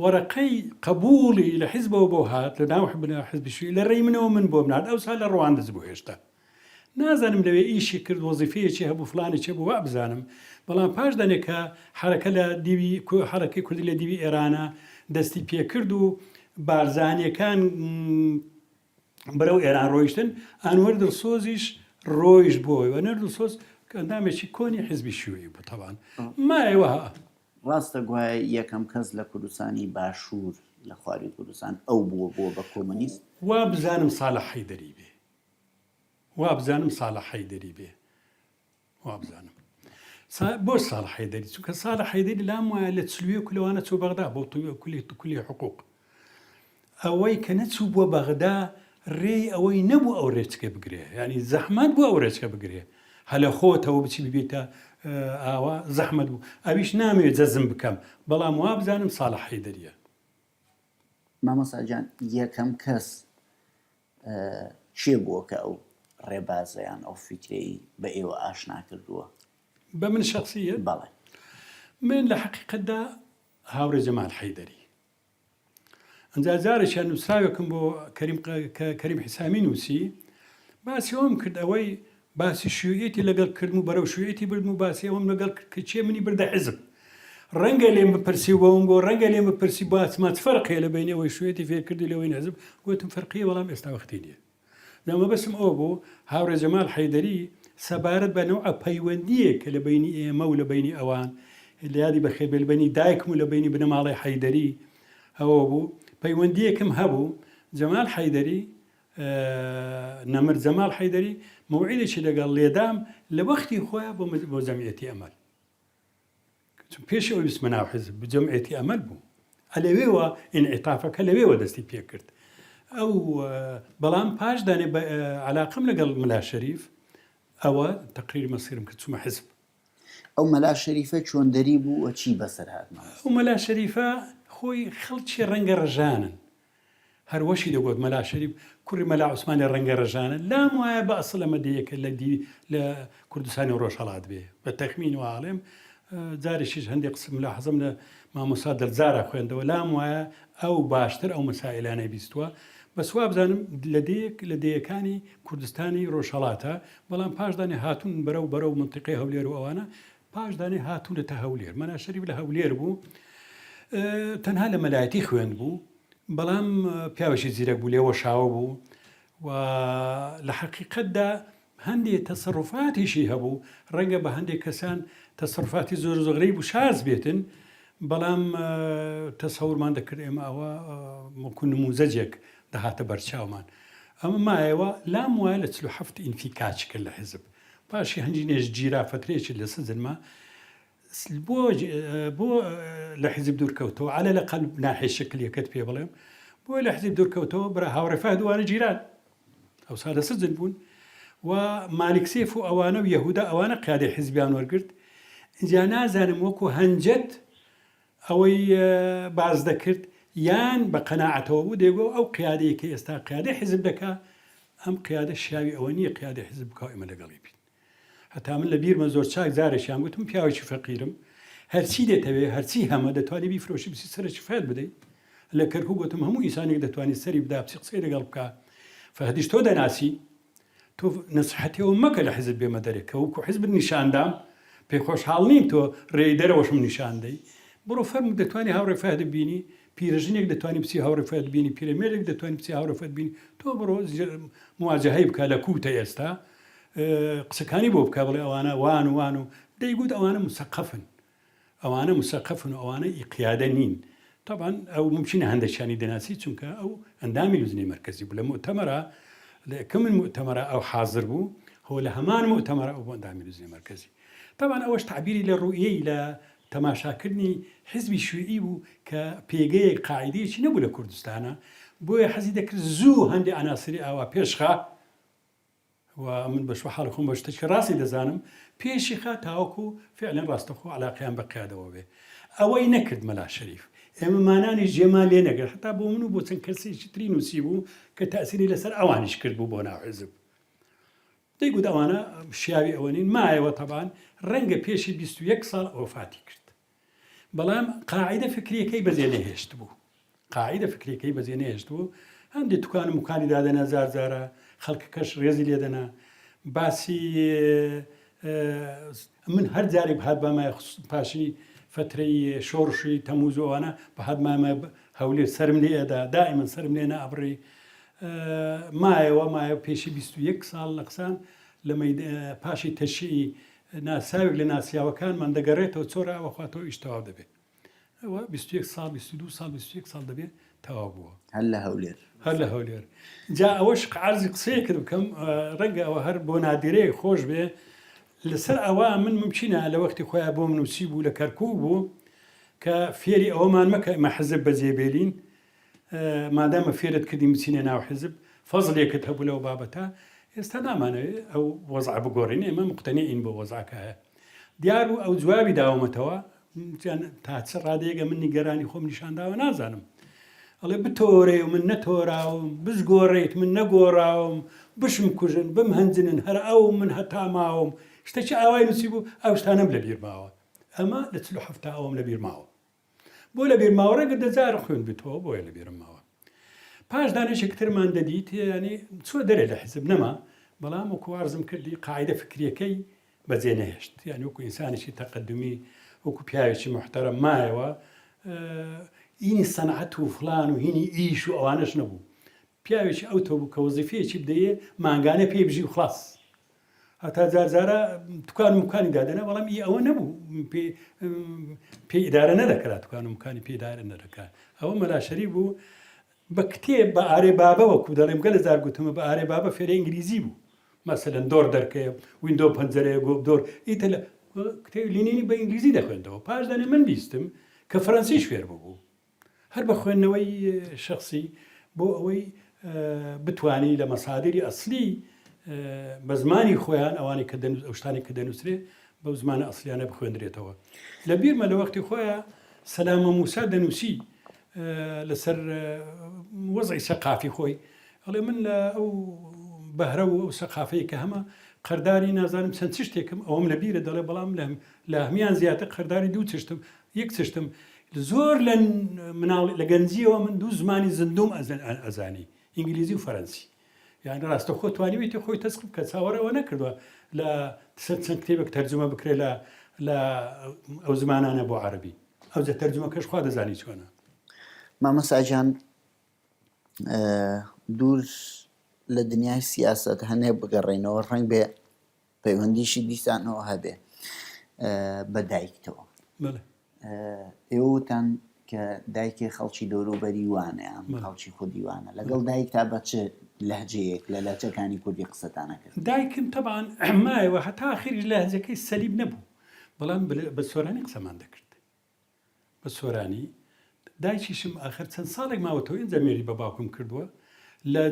وەرەقەی قەبووڵی لە حیزبەوە بۆ هات لە ناو حیزبی شیوعی لە ڕێی منەوە من بۆم نارد ئەوسا لە ڕواندز بوو هێشتا. نازانم لەوێ ئیشی کرد وەزیفەیەکی هەبوو فڵانێکی هەبوو وابزانم بەڵام پاش دەنێ کە حەرەکە لە دیوی حەرەکەی کوردی لە دیوی ئێرانە دەستی پێکرد و بارزانیەکان بەرەو ئێران ڕۆیشتن ئەنوەر دڵسۆزیش ڕۆیشت بۆی ئەنوەر دڵسۆز ئەندامێکی کۆنی حزبی شیوعی بوو تەبان مایەوە. ڕاستە گوایە یەکەم کەس لە کوردستانی باشوور لە خواروی کوردستان ئەو بووە بووە بە کۆمۆنیست؟ وابزانم ساڵح حەیدەری بێ. وابزانم ساڵح حەیدەری بێ وابزانم بۆ ساڵح حەیدەری چونکە ساڵح حەیدەری لام وایە لە چلویەک و لەوانە چوو بەغدا بۆ کولی کولی حقوق ئەوەی کە نەچوو بۆ بەغدا ڕێی ئەوەی نەبوو ئەو ڕێچکە بگرێ ینی زەحمەت بوو ئەو ڕێچکە بگرێ هەلە خۆتەوە بچی ببیتە ئاوا زەحمەت بوو ئەویش نامەوێت جەزم بکەم بەڵام وابزانم ساڵح حەیدەریە. مامۆستا گیان یەکەم کەس کێ بووە کە ئەو ڕێبازە یان ئەو فیکرەی بە ئێوە ئاشنا کردووە؟ بە من شەخسییەن؟ بەڵێ. من لە حەقیقەتدا هاوڕێ جەمال حەیدەری. ئەنجا جارێکیان نووسراوێکم بۆ کەریم کەریم حیسامی نووسی، باسی ئەوەم کرد ئەوەی باسی شیوعیەتی لەگەڵ کردم و بەرەو شیوعیەتی بردم و باسی ئەوەم لەگەڵ کرد کە کێ منی بردە حیزب. ڕەنگە لێم بپرسی و بەوم گۆ ڕەنگە لێم بپرسی باسما چ فەرق هەیە لە بەینی ئەوەی شیوعیەتی فێر کردی لەوەی حیزب؟ گۆتم فەرقی هەیە بەڵام ئێستا وەختی نییە. جا مەبەستم ئەوە بوو هاوڕێ جەمال حەیدەری سەبارەت بە نەوعە پەیوەندییەک کە لە بەینی ئێمە و لە بەینی ئەوان لە یادی بەخێر بێ لە بەینی دایکم و لە بەینی بنەماڵەی حەیدەری ئەوە بوو پەیوەندییەکم هەبوو جەمال حەیدەری نەمر جەمال حەیدەری مەوعیدێکی لەگەڵ لێدام لە وەختی خۆیا بۆ بۆ جەمعیەتی ئەمەل چون پێش ئەوەی بچمە ناو حزب جەمعیەتی ئەمەل بوو ئەلەوێوە ئینعیتافەکە لەوێوە دەستی پێکرد ئەو بەڵام پاش دانێ علاقم لەگەڵ ملا شەریف ئەوە تەقریر مەسیرم کرد چوومە حزب. ئەو مەلا شەریفە چۆندەری بوو و چی بەسەر هات مامۆستا؟ ئەو مەلا شەریفە خۆی خەڵکی ڕەنگە ڕژانن هەر وەشی دەگۆت مەلا شەریف کوڕی مەلا عوسمانی ڕەنگە ڕژانە لام وایە بە ئەسڵ ئەمە دێیەکە لە دی لە کوردستانی ڕۆژهەڵات بێ بە تەخمین وا ئەڵێم جارێکیش هەندێک قسە ملاحەزەم لە مامۆستا دڵزارا خوێندەوە لام وایە ئەو باشتر ئەو مەسائیلانەی بیستووە بەس وابزانم لە دێیەک لە دێیەکانی کوردستانی ڕۆژهەڵاتە بەڵام پاش دانێ هاتوون بەرەو بەرەو منتیقەی هەولێر و ئەوانە پاش دانێ هاتوونەتە هەولێر. مەلا شەریف لە هەولێر بوو، تەنها لە مەلایەتی خوێند بوو، بەڵام پیاوێکی زیرەک بوو، لێوەشاوە بوو و لە حەقیقەتدا هەندێ تەسەروفاتیشی هەبوو، ڕەنگە بە هەندێک کەسان تەسەروفاتی زۆر زۆر غەریب و شاز بێتن، بەڵام تەسەورمان دەکرد ئێمە ئەوە وەکو نموزەجێک دەهاتە بەرچاومان. ئەمە مایەوە، لام وایە لە 47 ئینفیکاکی کرد لە حیزب. پاشی هەنجینێش گیرا فەترەیەکی لە سجن ما بۆ بۆ لە حیزب دوور کەوتەوە عەلە لە قەل ناحیە شکلیەکەت پێ بڵێم بۆ لە حیزب دوور کەوتەوە برا هاوڕێ فەهد وانە جیران ئەوسا لە سجن بوون و مالک سیف و ئەوانە و یەهودا ئەوانە قیادەی حیزبیان وەرگرت ئینجا نازانم وەکو هەنجەت ئەوەی باس دەکرد یان بە قەناعەتەوە بوو دەیگۆ ئەو قیادەی کە ئێستا قیادەی حیزب دەکا ئەم قیادە شیاوی ئەوە نییە قیادەی حیزب بکا و ئێمە لەگەڵی بین. هەتا من لە بیرمە زۆر چاک جارێکیان گوتم پیاوێکی فەقیرم هەرچی دەتەوێ هەرچی هەمە دەتوانی بیفرۆشی بچی سەرێکی فەهد بدەی لە کەرکوک گوتم هەموو ئینسانێک دەتوانی سەری بدا بچی قسەی لەگەڵ بکا فەهدیش تۆ دەناسی تۆ نەسیحەتی ئەوە مەکە لە حیزب بێمە دەرێ کە وەکو حیزبت نیشان دام پێ خۆشحاڵ نیم تۆ رێی دەرەوەشم نیشان دەی بڕۆ فەرموو دەتوانی هاوڕێ فەهد ببینی پیرەژنێک دەتوانی بچی هاوڕێ فەهد بینی پیرەمێردێک دەتوانی بچی هاوڕێ فەهد بینی تۆ بڕۆ مواجهەی بکە لە کوتە ئێستا قسەکانی بۆ بکە بڵێ ئەوانە وان و وان و دەیگوت ئەوانە مسەقەفن ئەوانە مسەقەفن و ئەوانە ئی قیادە نین. تەبعەن ئەو مومکینە هەندێکیانی دەناسی چونکە ئەو ئەندامی لوجنەی مەرکەزی بوو لە موئتەمەرا لە یەکەمین موئتەمەرا ئەو حازر بوو هۆ لە هەمان موئتەمەرا ئەو بوو ئەندامی لوجنەی مەرکەزی. تەبعەن ئەوەش تەعبیری لە ڕوئیەی لە تەماشاکردنی حزبی شیوعی بوو کە پێگەیەک قاعیدەیەکی نەبوو لە کوردستانا بۆیە حەزی دەکرد زوو هەندێ عەناسری ئاوا پێشخا و من بە حاڵی خۆم بە شتێکی ڕاستی دەزانم پێشی خا تاوەکو فعلا ڕاستەخۆ علاقەیان بە قیادەوە بێ ئەوەی نەکرد مەلا شەریف ئێمە مانانیش جێمان لێ نەگرت هەتا بۆ من و بۆ چەند کەسێکی تری نووسی بوو کە تەئسیری لەسەر ئەوانیش کرد بوو بۆ ناو حزب دەیگوت ئەوانە شیاوی ئەوە نین مایەوە تەبان ڕەنگە پێشی 21 ساڵ وەفاتی کرد بەڵام قاعیدە فکریەکەی بەجێ نەهێشتبوو. قاعیدە فکریەکەی بەجێ نەهێشتبوو. هەندێ توکان و مکانی دادەنا جار جارە، خەڵکەکەش ڕێزی لێدەنا. باسی من هەر جارێک بهاتبامایە پاشی فەترەی شۆڕشی تەموز و ئەوانە بهاتمایە هەولێر سەرم لێ ئەدا دائیمەن سەرم لێ نائەبڕی مایەوە مایە پێشی 21 ساڵ لە قسان لە پاشی تەشیعی ناساوێک لە ناسیاوەکانمان دەگەڕێتەوە چۆرە ئەوە خواتەوە ئیش تەواو دەبێت ئەوە 21 ساڵ 22 ساڵ 21 ساڵ دەبێت تەواو بووە. هەر لە هەولێر. هەر لە هەولێر. جا ئەوەش عەرزی قسەیەکت بکەم ڕەنگە ئەوە هەر بۆ نادیرەیەک خۆش بێ لەسەر ئەوە من ممکنە لە وەختی خۆیان بۆم نووسی بوو لە کەرکوک بوو کە فێری ئەوەمان مەکە ئمە حزب بەجێ بێلین مادامە فێرت کردین بچینە ناو حزب فەزلێکت هەبوو لەو بابەتە ئێستا نامانەوێ ئەو وەزع بگۆڕین ئێمە مقتەنیعین بۆ وەزعەکە هەیە دیار بوو ئەو جوابی داومەتەوە تا چ ڕادەیەک من نیگەرانی خۆم نیشان داوە نازانم. ئەڵێ بتۆرێ و من نەتۆراوم، بشگۆڕێیت من نەگۆڕاوم، بشمکوژن، بمهەنجنن هەر ئەوم من هەتا ماوم. شتێکی ئاوای نووسیبوو، ئەو شتانەم لەبیر ماوە. ئەمە لە 47 تا ئەوەم لەبیر ماوە. بۆ لەبیر ماوە؟ ڕەنگە دەجار خوێندبێتەوە بۆیە لەبیرم ماوە. پاش دانێشێک ترمان دەدیت، یانی چووە دەرێ لە حیزب نەما، بەڵام وەکوو عەرزم کردی قاعیدە فکرییەکەی بەجێ نەهێشت یانی وەکو ئینسانێکی تەقەدومی وەکو پیاوێکی موحتەرەم مایەوە ئینی سەنعەت و فڵان و هینی ئیش و ئەوانەش نەبوو پیاوێکی ئەو تۆ بوو کە وەزیفەیەکی بدەیێ مانگانە پێی بژی و خلاص هەتا جارجارە دوکان و مکانی دادەنا بەڵام ئی ئەوە نەبوو پێ ئیدارە نەدەکرا دوکان و مکانی پێ ئیدارە نەدەکرا ئەوە مەلا شەریف بوو بە کتێب بە ئارێ بابە وەکو دەڵێم گەلە جار گوتمە بە ئارێ بابە فێرە ئینگلیزی بوو مەسەلەن door دەرکەیە window پەنجەرەیە گۆب door ئیتر لە کتێب لینینی بە ئینگلیزی دەخوێندەوە پاش دەنێ من بیستم کە فەرەنسیش فێر ببوو هەر بە خوێندنەوەی شخصی بۆ ئەوەی بتانی لە مەسادری ئەسلی بە زمانی خۆیان ئەوانەی کە دەنووس ئەو شتانی کە دەنووسرێ بەو زمانە ئەسلیانە بخوێندرێتەوە لە بیرمە لە وەختی خۆیان سەلامە موسا دەنووسی لەسەر وەزعی سەقافی خۆی ئەڵێ من لە ئەو بەهرە و ئەو سەقافەی کە هەمە قەرداری نازانم چەند چشتێکم ئەوەم لە بیرە دەڵێ بەڵام لە لە هەمیان زیاتر قەرداری دوو چشتم یەک چشتم زۆر لە مناڵ لە گەنجیەوە من دوو زمانی زیندوم ئەزانی ئینگلیزی و فەرەنسی یعنی ڕاستەخۆ توانیویەتی خۆی تەسک بکە چاوەڕێ ئەوە نەکردووە لە سەر چەند کتێبێک تەرجمە بکرێت لە لە ئەو زمانانە بۆ عەربی ئەوجا تەرجومەکەش خوا دەزانی چۆنە. مامۆستا گیان دوور لە دنیای سیاسەت هەنێ بگەڕێینەوە ڕەنگ بێ پەیوەندیشی دیسانەوە هەبێ بە دایکتەوە ئێوەتان کە دایکێ خەڵکی دەوروبەری وانە یان خەڵکی خودی وانە لەگەڵ دایکتا بە چ لەهجەیەک لە لەهجەکانی کوردی قسەتانە کرد دایکم تەبان مایەوە هەتا ئاخریش لەهجەکەی سەلیب نەبوو بەڵام بە سۆرانی قسەمان دەکرد بە سۆرانی دایکیشم ئاخر چەند ساڵێک ماوەتەوە ئینجا مێردی بە باوکم کردووە لە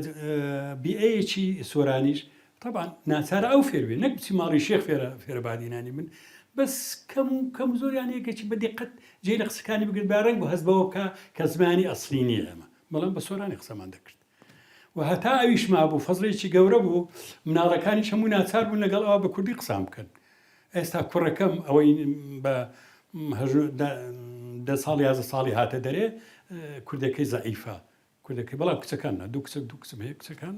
بیئەیەکی سۆرانیش طبعا ناچارە ئەو فێر بێ نەک بچی ماڵی شێخ فێرە فێرە بادینانی من بەس کەم و کەم و زۆریان یەکێکی بە دیقەت جێ لە قسەکانی بگرت با ڕەنگ بۆ هەست بەوە بکە کە زمانی ئەسلی نییە ئەمە بەڵام بە سۆرانی قسەمان دەکرد و هەتا ئەویش مابوو فەزڵێکی گەورە بوو مناڵەکانیش هەموو ناچار بوون لەگەڵ ئەوە بە کوردی قسان بکەن ئێستا کوڕەکەم ئەوەی بە دە ساڵ یازە ساڵی هاتە دەرێ کوردەکەی زەعیفە کوردەکەی بەڵام کچەکان نا دوو کچە دوو کچم هەیە کچەکان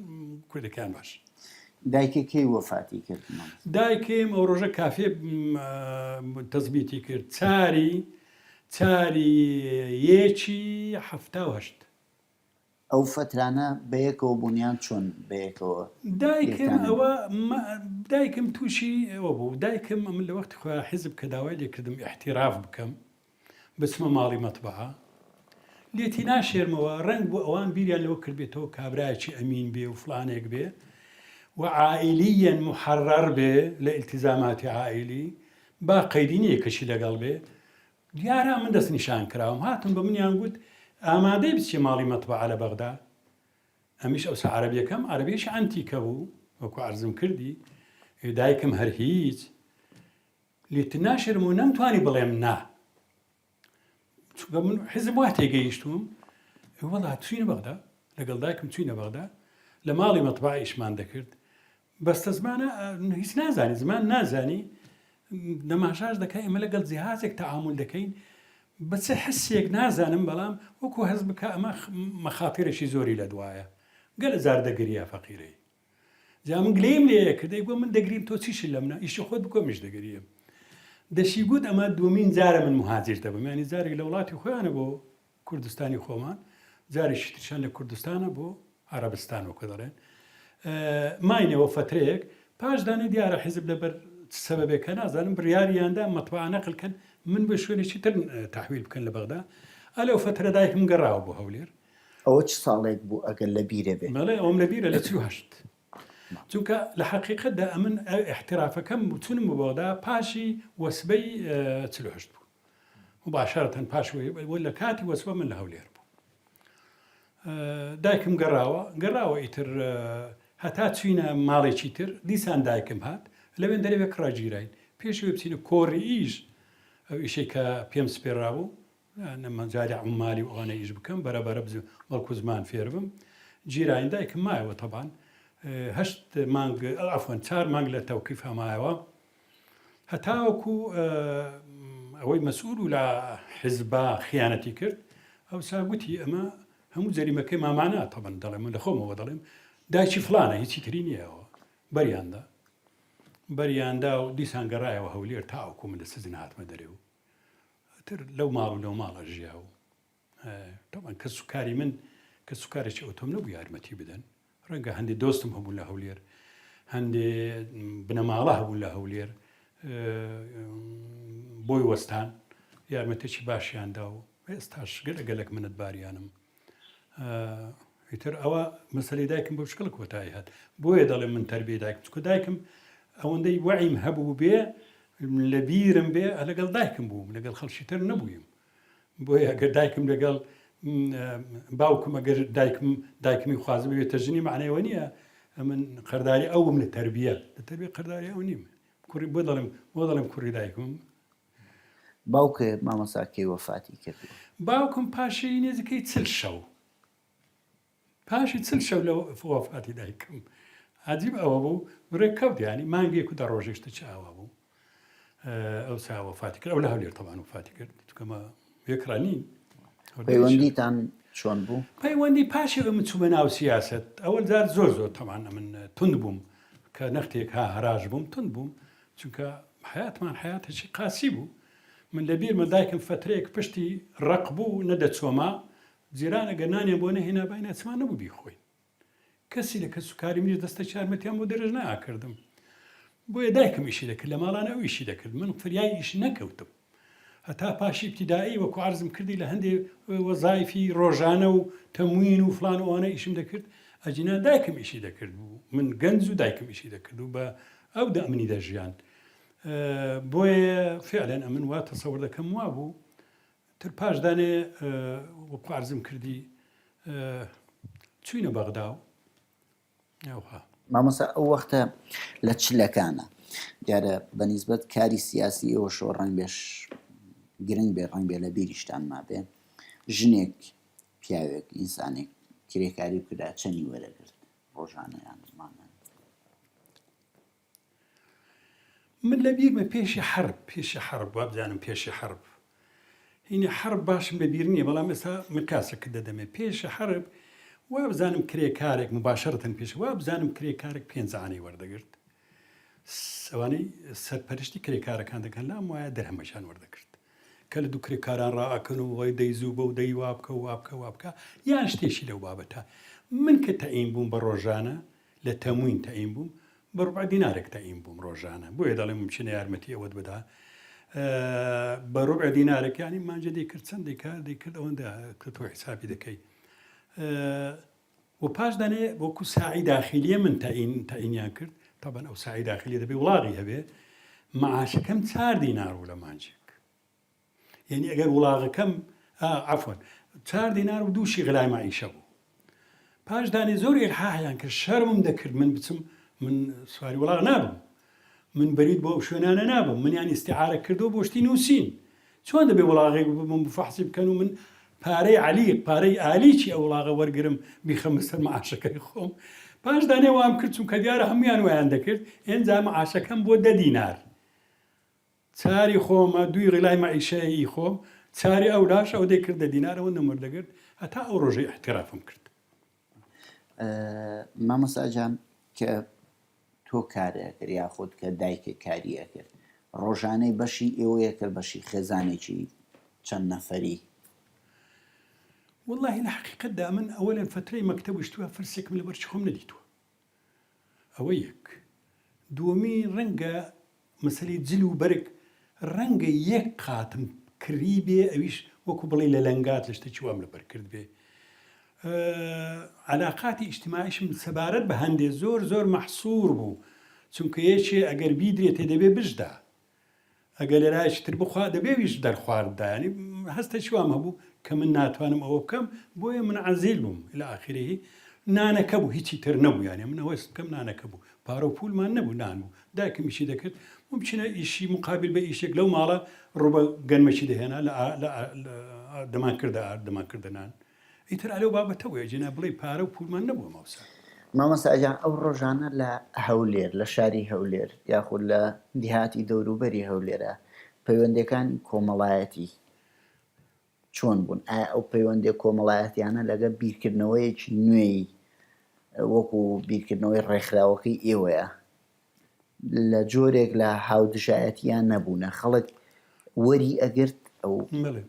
کوردەکان باش. دایکە کەی وەفاتی کرد؟ دایکم ئەو ڕۆژە کافێ تەزبیتی کرد چاری چاری یەکی 78. ئەو فەترانە بەیەکەوە بوون یان چۆن بەیەکەوە دایکم ئەوە دایکم تووشی ئەوە بوو دایکم من لە وەختی خۆیان حیزب کە داوای لێکردم ئیحتیراف بکەم بچمە ماڵی مەتبەعە لێتی ناشێرمەوە ڕەنگ بوو ئەوان بیریان لەوە کردبێتەوە کابرایەکی ئەمین بێ و فلانێک بێ و عائلیەن محرر بێ لە ئیلتیزاماتی عائلی با قەیدی نییە کەشی لەگەڵ بێ دیارە من دەستنیشان کراوم، هاتن بە منیان گوت ئامادەی بچیە ماڵی مەتبەعە لە بەغدا؟ ئەمیش ئەوسا عەرەبیەکەم عەرەبیەکی عەنتیکە بوو وەکو عەرزم کردی، دایکم هەر هیچ لێت ناشرم و نەمتوانی بڵێم نا، چونکە من حیزب وا تێگەیشتووم، وەڵا چوینە بەغدا لەگەڵ دایکم چوینە بەغدا لە ماڵی مەتبەعە ئیشمان دەکرد، بەستەزمانە هیچ نازانی زمان نازانی دەماشاش دەکە ئێمە لەگەڵ جیهازێک تەعامول دەکەین بە چ حسێک نازانم بەڵام وەکو هەست بکە ئەمە مەخاترێکی زۆری لە دوایە گەلە جار دەگریا فەقیرەی. جا من گلەییم لێ ئەکرد ئەیگوت من دەگریم تۆ چیشت لە منە ئیشی خۆت بکە منیش دەگریم. دەشیگوت ئەمە دووەمین جارە من موهاجیر دەبم یانی جارێک لە وڵاتی خۆیانە بۆ کوردستانی خۆمان جارێکی تریشان لە کوردستانە بۆ عەرەبستان وەکو دەڵێن ماینەوە فەترەیەک پاش دانێ دیارە حیزب لەبەر چ سەبەبێکە نازانم بڕیاریاندا مەتبەعە نەقل کەن من بۆ شوێنێکی تر تەحویل بکەن لە بەغدا ئەلەو فەترە دایکم گەڕاوە بۆ هەولێر. ئەوە چ ساڵێک بوو ئەگەر لە بیرە بێ؟ بەڵێ ئەوەم لە بیرە لە 48 چونکە لە حەقیقەتدا ئەمن ئیحترافەکەم چونم بۆ بەغدا پاشی وەسبەی 48 بوو مباشرەتەن پاش وە لە کاتی وەسبە من لە هەولێر بوو دایکم گەڕاوە گەڕاوە ئیتر هەتا چوینە ماڵێکی تر دیسان دایکم هات لەوێن دەرەوێ کڕا گیراین پێشەوەی بچینە کۆڕی ئیش ئەو ئیشەی کە پێم سپێرابوو مەجالی عومالی و ئەوانە ئیش بکەم بەرە بەرە بەڵکو زمان فێر بم گیراین دایکم مایەوە تەبان هەشت مانگ عەفوەن چار مانگ لە تەوقیف مایەوە هەتاوەکو ئەوەی مەسئول و لە حزبا خیانەتی کرد ئەوسا گوتی ئەمە هەموو جەریمەکەی مامانە تەبەن دەڵێم من لە خۆمەوە دەڵێم دایکی فلانە هیچی تری نییەوە بەریاندا بەریاندا و دیسان گەڕایەوە هەولێر تاوەکو من لە سجن هاتمە دەرێ و تر لەو ماڵ و لەو ماڵە ژیا و تەبعەن کەس و کاری من کەس و کارێکی ئەوتۆم نەبوو یارمەتی بدەن ڕەنگە هەندێک دۆستم هەبوو لە هەولێر هەندێ بنەماڵە هەبوون لە هەولێر بۆی وەستان یارمەتێکی باشیاندا و ئێستاش گەلە گەلک منەت باریانم ئیتر ئەوە مەسەلەی دایکم بەو شکڵە کۆتایی هات بۆیە دەڵێم من تەربیەی دایکم چونکە دایکم ئەوەندەی وەعیم هەبوو بێ لە بیرم بێ لەگەڵ دایکم بووم لەگەڵ خەڵکی تر نەبوویم بۆیە ئەگەر دایکم لەگەڵ باوکم ئەگەر دایکم دایکمی خواز بێتە ژنی معنایەوە نییە من قەرداری ئەوم لە تربیە لە تربیە قەرداری ئەو نیم کوڕی بۆ دەڵێم بۆ دەڵێم کوڕی دایکم باوکت مامۆستا کەی وەفاتی کردووە؟ باوکم پاشی نزیکەی چل شەو پاشی چل شەو لە وەفاتی دایکم عجیب ئەوە بوو ڕێک کەوت ینی مانگێک و دە ڕۆژێک شتێکی ئاوا بوو ئەو سا وەفاتی کرد ئەو لە هەولێر تەبان وەفاتی کرد چونکە یەکڕا نین پەیوەندیتان چۆن بوو؟ پەیوەندی پاشی ئەوەی من چوومە ناو سیاسەت ئەوەل جار زۆر زۆر تەبان ئەمن توند بووم کە نەختێک ها هەراش بووم توند بووم چونکە حەیاتمان حەیاتێکی قاسی بوو من لە بیرمە دایکم فەترەیەک پشتی ڕەق بوو نەدەچۆما جیران ئەگەر نانیان بۆ نەهێنابای ناچمان نەبوو بیخۆین کەسی لە کەس و کاری منیش دەستێکی یارمەتیان بۆ درێژ ناکردم بۆیە دایکم ئیشی دەکرد لە ماڵانە ئەو ئیشی دەکرد من فریای ئیش نەکەوتم هەتا پاشی ئیبتیدائی وەکو عەرزم کردی لە هەندێ وەزایفی ڕۆژانە و تەموین و فڵان و ئەوانە ئیشم دەکرد ئەگینا دایکم ئیشی دەکرد بوو من گەنج و دایکم ئیشی دەکرد و بە ئەو دە ئەمنی دەژیان بۆیە فعلەن ئەمن وا تەسەور دەکەم وا بوو تر پاش دانێ وەکو عەرزم کردی چوینە بەغدا و ئەوها. مامۆستا ئەو وەختە لە چلەکانە دیارە بە نیسبەت کاری سیاسی ئێوەشەوە ڕەنگبێش گرنگ بێ ڕەنگبێ لە بیریشتان مابێ ژنێک پیاوێک ئینسانێک کرێکاری بکرا چەنی وەرەگرت ڕۆژانە یان مانگانە؟ من لە بیرمە پێشی حەرب پێشی حەرب وابزانم پێشی حەرب هینی حەرب باشم لە بیر نییە بەڵام ئێستا مقیاسەکە دەدەمێ پێشی حەرب وابزانم کرێکارێک مباشرەتەن پێش وابزانم کرێکارێک پێنج عانەی وەردەگرت ئەوانەی سەرپەرشتی کرێکارەکان دەکەن لام وایە دەرهەمەشان وەردەگرت کە لە دوو کرێکاران ڕائەکەن و وای دەی زوو بە و دەی وابکە و وابکە وابکە یان شتێکی لەو بابەتە من کە تەعین بووم بە ڕۆژانە لە تەموین تەعین بووم بە ڕوبع دینارێک تەعین بووم ڕۆژانە بۆیە دەڵێم ممکنە یارمەتی ئەوەت بدا بە ڕوبع دینارێک یانی مانجە دەیکرد چەند دەیکات دەیکرد ئەوەندە کە تۆ حیسابی دەکەی و پاش دانێ وەکو ساعی داخلیە من تەعین تەعینیان کرد تەبەن ئەو ساعی داخلیە دەبێ وڵاغی هەبێ معاشەکەم چار دینار بوو لە مانجێک یعنی ئەگەر وڵاغەکەم عەفوەن چار دینار و دووشی غلای مەعیشە بوو پاش دانی زۆر ئیلحاحیان کرد شەرمم دەکرد من بچم من سواری وڵاغ نابم من بەرید بۆ ئەو شوێنانە نابم منیان ئیستیعارە کردو بۆ شتی نووسین چۆن دەبێ وڵاغێک ببم بفەحسی بکەن و من پارەی عەلیق پارەی ئالیی ئەو وڵاغە وەرگرم بیخەمە سەر معاشەکەی خۆم پاش دانێ وام کرد چونکە دیارە هەمویان وایان دەکرد ئێنجا معاشەکەم بۆ دە دینار چاری خۆمە دووی غیلای مەعیشەیە ئی خۆم چاری ئەولاش ئەو دەی کردە دینار ئەوە نەموەردەگرت هەتا ئەو ڕۆژەی ئیعتیرافم کرد. مامۆستا جان کە. تۆ کارت ئەکرد یاخود کە دایکت کاری ئەکرد ڕۆژانەی بەشی ئێوەی ئەکرد بەشی خێزانێکی چەند نەفەری؟ وەڵاهی لە حەقیقەتدا من ئەوەلەن فەترەی مەکتەب و شتی وا فلسێکم لەبەر چی خۆم نەدیتووە ئەوە یەک دووەمی ڕەنگە مەسەلەی جل و بەرگ ڕەنگە یەک قاتم کڕیبێ ئەویش وەکو بڵێی لە لەنگات لە شتێکی وام لەبەر کردبێ عەلاقاتی ئیجتیماعیشم سەبارەت بە هەندێ زۆر زۆر مەحسوور بوو چونکە یەکێ ئەگەر بیدرێتێ دەبێ بشدا ئەگەر لە لایەکی تر بخوا دەبێ ویش دەرخوارد دا یانی هەستێکی وام هەبوو کە من ناتوانم ئەوە بکەم بۆیە منعەزیل بووم الی آخره نانەکە بوو هیچی تر نەبوو یانی من ئەوە هەست بکەم نانەکە بوو پارە و پولمان نەبوو نان بوو دایکم ئیشی دەکرد ممکنە ئیشی مقابل بە ئیشێک لەو ماڵە ڕوبە گەنمەکی دەهێنا لە دەمان کردە ئارد دەمان کردە نان ئیتر ئەلەو بابەتە بوو ئەگینا بڵێی پارە و پولمان نەبووە ماوسا. مامۆستا گیان ئەو ڕۆژانە لە هەولێر لە شاری هەولێر یاخود لە دیهاتی دەوروبەری هەولێرە پەیوەندیەکانی کۆمەڵایەتی چۆن بوون؟ ئایا ئەو پەیوەندیە کۆمەڵایەتیانە لەگەڵ بیرکردنەوەیەکی نوێی وەکو بیرکردنەوەی ڕێکخراوەکەی ئێوەیە لە جۆرێک لە هاودژایەتیان نەبوونە خەڵک وەری ئەگرت ئەو. بەڵێ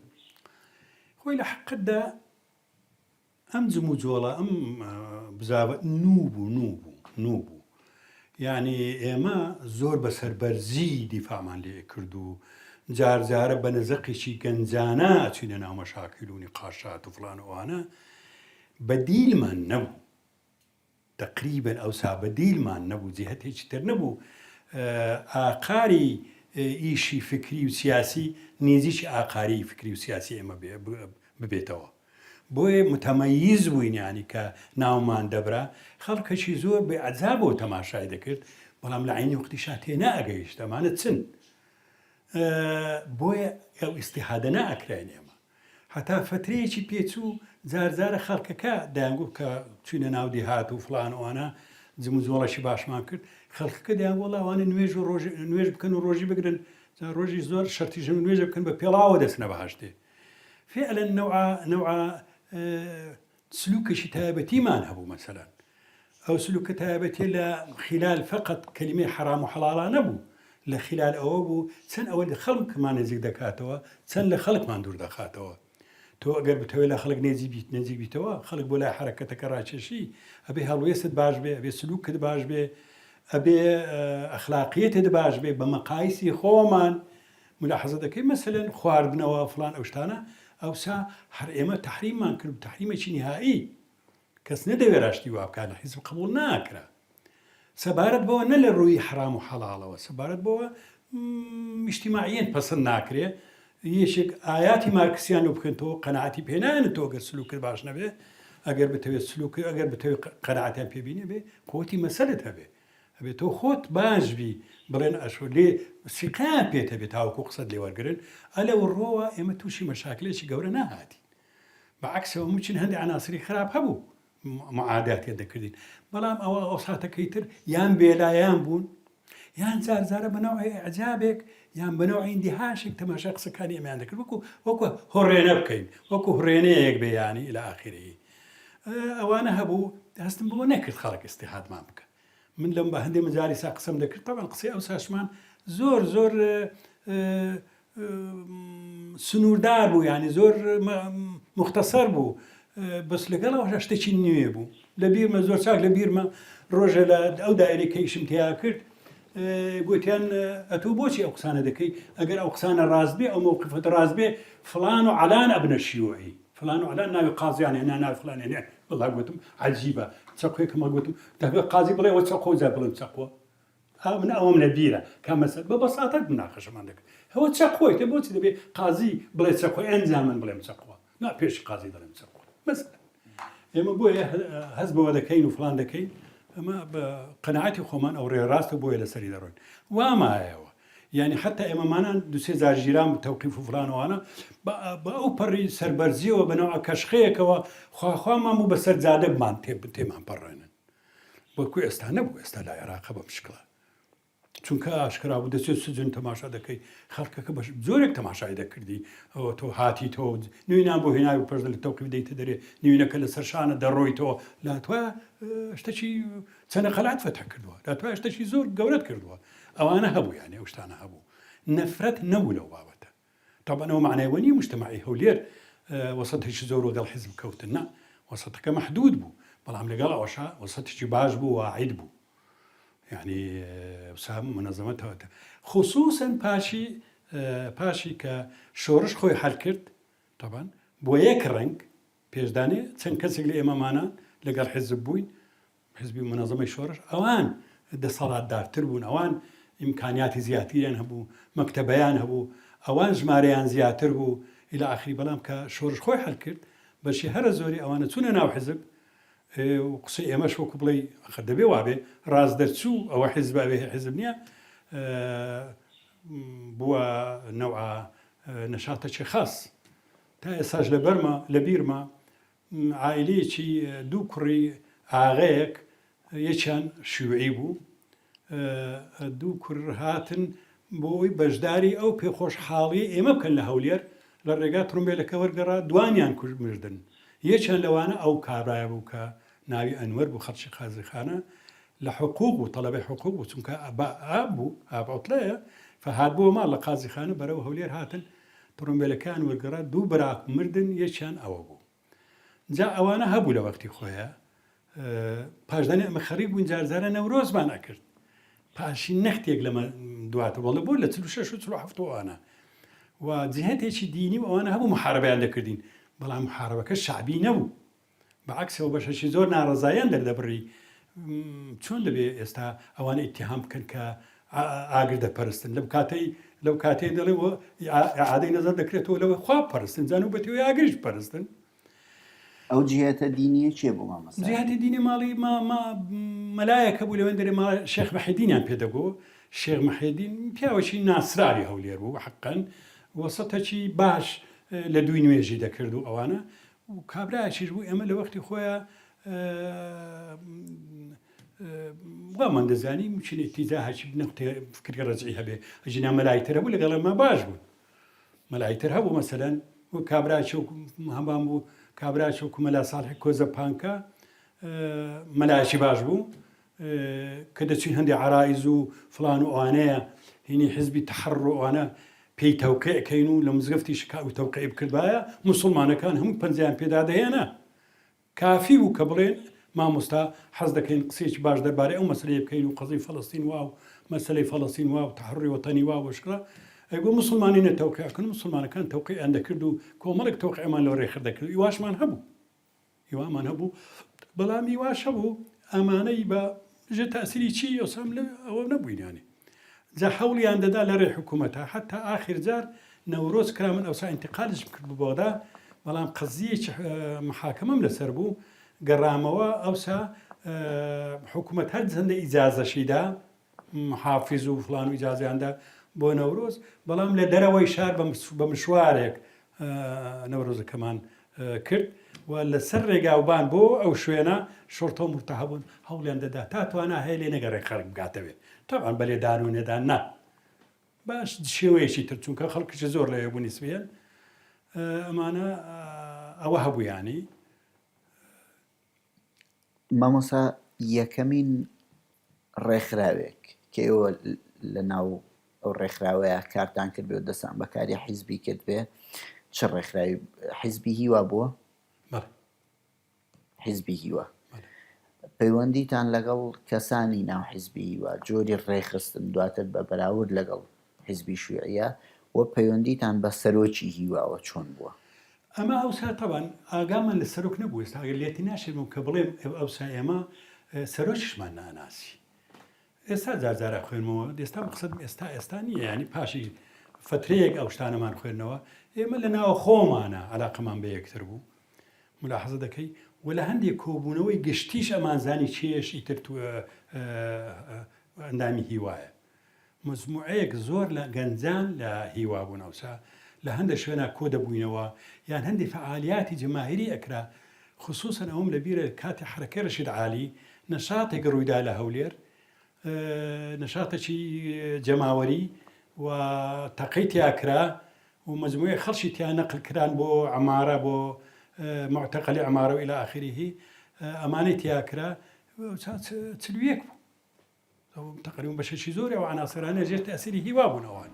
خۆی لە حەقیقەتدا ئەم جموجۆڵە ئەم بزاڤە نوو بوو نوو بوو نوو بوو یعنی ئێمە زۆر بە سەربەرزی دیفاعمان لێ کرد و جار جارە بە نەزەقێکی گەنجانە ئەچوینە ناو مەشاکیل و نیقاشات و فڵان و ئەوانە بەدیلمان نەبوو تەقریبەن ئەوسا بەدیلمان نەبوو جیهەتێکی تر نەبوو ئاقاری ئیشی فکری و سیاسی نیزیکی ئاقاری فکری و سیاسی ئێمە ببێتەوە بۆیە متەمەیز بووین یانی کە ناومان دەبرا خەڵکەکی زۆر بێ عەجابەوە تەماشای دەکرد بەڵام لە عەینی وەختیشا تێنائەگەیشت ئەمانە چن بۆیە ئەو ئیستیهادە نائەکراین ئێمە هەتا فەترەیەکی پێچوو جار جارە خەڵکەکە دەیانگوت کە چوینە ناو دیهات و فڵان و ئەوانە جموجۆڵەکی باشمان کرد خەڵکەکە دەیانگوت وەڵا ئەوانە نوێژ و ڕۆژ نوێژ بکەن و ڕۆژی بگرن جا ڕۆژی زۆر شەرتی ژن نوێژ بکەن بە پێڵاوە دەچنە بەهەشتێ فعلا نەوعا نەوعا سلوکێکی تایبەتیمان هەبوو مەسەلەن ئەو سلوکە تایبەتیە لە خلال فقط کەلیمەی حەرام و حەڵاڵا نەبوو لە خلال ئەوە بوو چەند ئەوە لە خەڵکمان نزیک دەکاتەوە چەند لە خەڵکمان دوور دەخاتەوە تۆ ئەگەر بتەوێت لە خەڵک نێزی بیت نزیک بیتەوە خەڵک بۆ لای حرەکەتەکە ڕاکێشی ئەبێ هەڵوێستت باش بێ ئەبێ سلوکت باش بێ ئەبێ ئەخلاقیەتت باش بێ بە مەقایسی خۆمان ملاحەزە دەکەی مەسەلەن خواردنەوە فڵان ئەو شتانە ئەوسا هەر ئێمە تەحریممان کرد تەحریمێکی نیهایی کەس نەدەوێرا شتی وا بکات لە حیزب قبوڵ ناکرا سەبارەت بەوە نە لە ڕووی حرام و حەڵاڵەوە سەبارەت بەوە ئیجتیماعیەن پەسەند ناکرێ یەکێک ئاياتی مارکسیان لۆ بخوێنتەوە قەناعەتی پێ نایەنن تۆ ئەگەر سلوکت باش نەبێ ئەگەر بتەوێت سلوک ئەگەر بتەوێت قەناعەتیان پێ بینێ بێ قوتی مەسەلت هەبێ ئەبێ تۆ خۆت باش بی بڵێن ئەشۆ لێ سیقەیان پێت هەبێ تاوەکو قسەت لێ وەرگرن ئەلەو ڕۆوە ئێمە تووشی مەشاکلێکی گەورە نەهاتین بە عەکسەوە ممکن هەندێ عەناسری خراپ هەبوو معاداتیان دەکردین بەڵام ئەوە ئەو ساتەکەی تر یان بێلایان بوون یان جارجارە بە نەوعی ئیعجابێک یان بە نەوعی ئیندیهاشێک تەماشای قسەکانی ئێمەیان دەکرد وەکو وەکو هۆڕێنە بکەین وەکو هڕێنەیەک بێ یانی ئیلا ئاخرهی ئەوانە هەبوو هەستم بەوە نەکرد خەڵک ئیستیهادمان بکە من لەم بە هەندێ مەجالیسا قسەم دەکرد تەبعەن قسەی ئەوساشمان زۆر زۆر سنووردار بوو یانی زۆر مختصر بوو بەس لەگەڵ ئەوەش شتێکی نوێ بوو لە بیرمە زۆر چاک لە بیرمە ڕۆژە لە ئەو دایرەی کە ئیشم تیا کرد گوتیان ئەتۆ بۆچی ئەو قسانە دەکەی ئەگەر ئەو قسانە ڕاست بێ ئەو مەوقفت ڕاست بێ فلان و عەلان ئەبنە شیوعی فلان و عەلان ناوی قازیان هێنا ناوی فلان هێنا وەڵا گوتم عەجیبە چەقۆیەکم هەڵگوتم دەبێ قازی بڵێ ئەوە چەقۆ جا بڵێم چەقۆ ئا من ئەوەم لە بیرە کە مەسەل بە بەساتەت مناقەشەمان دەکرد ئەوە چەقۆی تە بۆچی دەبێ قازی بڵێ چەقۆ ئەنجا من بڵێم چەقۆ نا پێشی قازی دەڵێم چەقۆ مەسەل ئێمە بۆیە هەست بەوە دەکەین و فلان دەکەین ئەمە بە قەناعەتی خۆمان ئەو ڕێ ڕاستە بۆیە لەسەری دەڕۆین وامایەوە یانی حەتا ئێمەمانان دوسێ جار ژیران بوو تەوقیف و فلان وانە بە ئەو پەڕی سەربەرزیەوە بە نەوعە کەشخەیەکەوە خواخوامان بوو بەسەر جادە بمان تێ تێمان پەڕێنن وەکو ئێستا نەبوو ئێستا لە عێراقە بەم شکڵە. چونکە ئاشکرا بوو دەچێت سجن تەماشا دەکەی خەڵکەکە بەش جۆرێک تەماشای دەکردی ئەوە تۆ هاتیتەوە نوێنان بۆ هێناوی پەرزە لە تەوقیف دەیتە دەرێ نوێنەکە لەسەر شانە دەڕۆیتەوە لاتوە شتەکی چەنە قەلات فەتح کردووە لاتوە شتەکی زۆر گەورەت کردووە ئەوانە هەبوو یانێ ئەو شتانە هەبوو نەفرەت نەبوو لەو بابەتە تەبعەن ئەوە مەعنای وە نیە موجتەمەعی هەولێر وەسەتێکی زۆر وەگەڵ حیزب کەوتن نا وەسەتەکە مەحدود بوو بەڵام لەگەڵ ئەوەشا وەسەتێکی باش بوو واعید بوو یعنی سام منەزەمە تەوەتە خصوصا پاشی پاشی کە شۆڕش خۆی حل کرد تەبان بۆ یەک ڕەنگ پێشدانێ چەند کەسێک لە ئێمەمانان لەگەڵ حیزب بووین حزبی مونەزەمەی شۆڕش ئەوان دەسەڵاتدارتر بوون، ئەوان ئیمکانیاتی زیاتریان هەبوو، مەکتەبەیان هەبوو، ئەوان ژمارەیان زیاتر بوو الی آخری بەڵام کە شۆڕش خۆی حەل کرد بەشی هەرە زۆری ئەوانە چوونە ناو حزب و قسەی ئێمەش وەکو بڵێی ئەخر دەبێ وابێ ڕاست دەرچوو ئەوە حزب ئەوێ حزب نییە بووە نەوعە نەشاتەکی خاص تا ئێستاش لەبەرمە لەبیرمە عائیلەیەکی دوو کوڕی ئاغەیەک یەکیان شیوعی بوو دوو کوڕ هاتن بۆ ئەوی بەشداری ئەو پێخۆشحاڵی ئێمە بکەن لە هەولێر لە ڕێگا ترمبێلەکە وەرگەڕا دوانیان کوش مردن یەکیان لەوانە ئەو کابرایە بوو کە ناوی ئەنوەر بوو خەڵکی قازیخانە لە حقوق بوو تەڵەبەی حقوق بوو چونکە ئاب بوو ئاب عوتلەیە فهات بۆ ماڵ لە قازیخانە بەرەو هەولێر هاتن تڕومبێلەکەیان وەرگەڕا دوو براک مردن یەکیان ئەوە بوو جا ئەوانە هەبوو لە وەختی خۆیە پاشدانی ئەمە خەریک بووین جارجارە نەورۆزمان ئەکرد پاشی نەختێک لەمە دواتە بەڵێ بۆ لە 46 و 47 ئەوانە و جهتێکی دینی و ئەوانە هەبوو محاربەیان دەکردین بەڵام محاربەکە شعبی نەبوو بە عەکسەوە بەشەکی زۆر ناڕەزاییان دەردەبڕی، چۆن دەبێ ئێستا ئەوانە ئیتیهام بکەن کە ئاگر دەپەرستن لەو کاتەی لەو کاتەی دەڵێ ئیعادەی نەزەر دەکرێتەوە لەوەی خوا بپەرستن جا نوبەتی ئاگریش بپەرستن. ئەو جیهەتە دینیە کێ بوو مامۆستا؟ جیهەتی دینی ماڵی ما ما مەلایەک هەبوو لەوێن دەرێ ماڵ شێخ مەحیدینیان پێ دەگۆ شێخ مەحیدین پیاوەکی ناسراوی هەولێر بوو حەقەن وەسەتەکی باش لە دووی نوێژی دەکرد و ئەوانە و کابرایەکیش بوو ئێمە لە وەختی خۆیا وامان دەزانی ممکن ئیتیجاهێکی نەختێ فکری ڕەجعی هەبێ ئەگینا مەلای تر هەبوو لەگەڵ ئێمە باش بوون مەلای تر هەبوو مەسەلەن وەک کابراچ هەمان بوو کابراچ وەکو مەلا ساڵحی کۆزە پانکە مەلایەکی باش بوو کە دەچین هەندێک عرائز و فلان و ئەوانەیە هینی حزبی تەحڕ و ئەوانە پێی تەوقیع کەین و لە مزگەفتیش کە ئەو تەوقیعی بکردبایە موسوڵمانەکان هەموو پەنجەیان پێدا دەهێنا. کافی بوو کە بڵێن مامۆستا حەز دەکەین قسەیەکی باش دەربارەی ئەو مەسەلەیە بکەین و قەزیەی فەلەستین وا و مەسەلەی فەلەستین وا و تەحڕوری وەتەنی وا و شکڵە ئەیگۆ موسوڵمانینە تەوقیع کەن موسوڵمانەکان تەوقیعیان دەکرد و کۆمەڵێک تەوقیعمان لەو ڕێخر دەکرد و ئیواشمان هەبوو. هیوامان هەبوو بەڵام هیواش هەبوو ئەمانەی بە ژێر تاسیری چی ئەوسام لە ئەوە نەبووین یانی جا هەوڵیان دەدا لە ڕێ حکوومەتە حتا ئاخر جار نەورۆز کرا من ئەوسا ئینتقالیشم کرد بۆ بەغدا بەڵام قەزیەکی محاکەمەم لەسەر بوو گەڕامەوە ئەوسا حکوومەت هەر چەندە ئیجازەشیدا محافیز و فڵان و ئیجازەیان دا بۆ نەورۆز، بەڵام لە دەرەوەی شار بە مشوارێک نەورۆزەکەمان کرد و لەسەر ڕێگاوبان بۆ ئەو شوێنە شۆڕتە و مورتە هەبوون هەوڵیان دەدا تا توانا هەیە لێ نەگەڕێ خەڵک بگاتەوێ تەبعەن بە لێدان و نێدان نا باش شێوەیەکی تر چونکە خەڵکیش زۆر لەوێ بوو نیسبیەن ئەمانە ئەوە هەبوو یانی مامۆستا یەکەمین ڕێکخراوێک کە ئێوە لە ناو ئەو ڕێکخراوەیە کارتان کردبێ و دەستان بە کاری حیزبی کردبێ چ ڕێکخراوی حیزبی هیوا بووە؟ بەڵێ. حیزبی هیوا. پەیوەندیتان لەگەڵ کەسانی ناو حیزبی هیوا، جۆری ڕێکخستن دواتر بە بەراورد لەگەڵ حیزبی شیوعیە و پەیوەندیتان بە سەرۆکی هیواوە چۆن بووە؟ ئەمە ئەوسا تەبعەن ئاگامان لە سەرۆک نەبوو ئێستا ئەگەر لێتی ناشرمم کە بڵێم ئەوسا ئێمە سەرۆکیشمان ناناسی ئێستا جار جارە خوێنمەوە ئێستا مقصدم ئێستا ئێستا نییە ینی پاشی فترەیەک ئەو شتانەمان خوێندنەوە ئێمە لە ناوە خۆمانە علاقەمان بە یەکتر بوو ملاحظە دەکەی و لە هەندێک کۆبوونەوەی گشتیش ئەمانزانی چێش ئیتر ئەندامی هیوایە مەجموعەیەک زۆر لە گەنجان لە هیوا بوون ئەوسا لە هەندێ شوێنا کۆ دەبووینەوە یان هەندێ فەعالیاتی جەماهیری ئەکرا خسوسەن ئەوەم لە بیرە کاتی حەرەکەی ڕەشید عالی نەشاتێک ڕوویدا لە هەولێر. نەشاتێکی جەماوەری و تەقەی تیا کرا و مەجموعەی خەڵکی تیا نەقل کران بۆ عەمارە بۆ معتەقەلی عەمارە و الی آخره ئەمانەی تیا کرا 41 بوو تقریبا بەشێکی زۆری ئەو عناصرانە ژێر تەئسیری هیوا بوون ئەوان.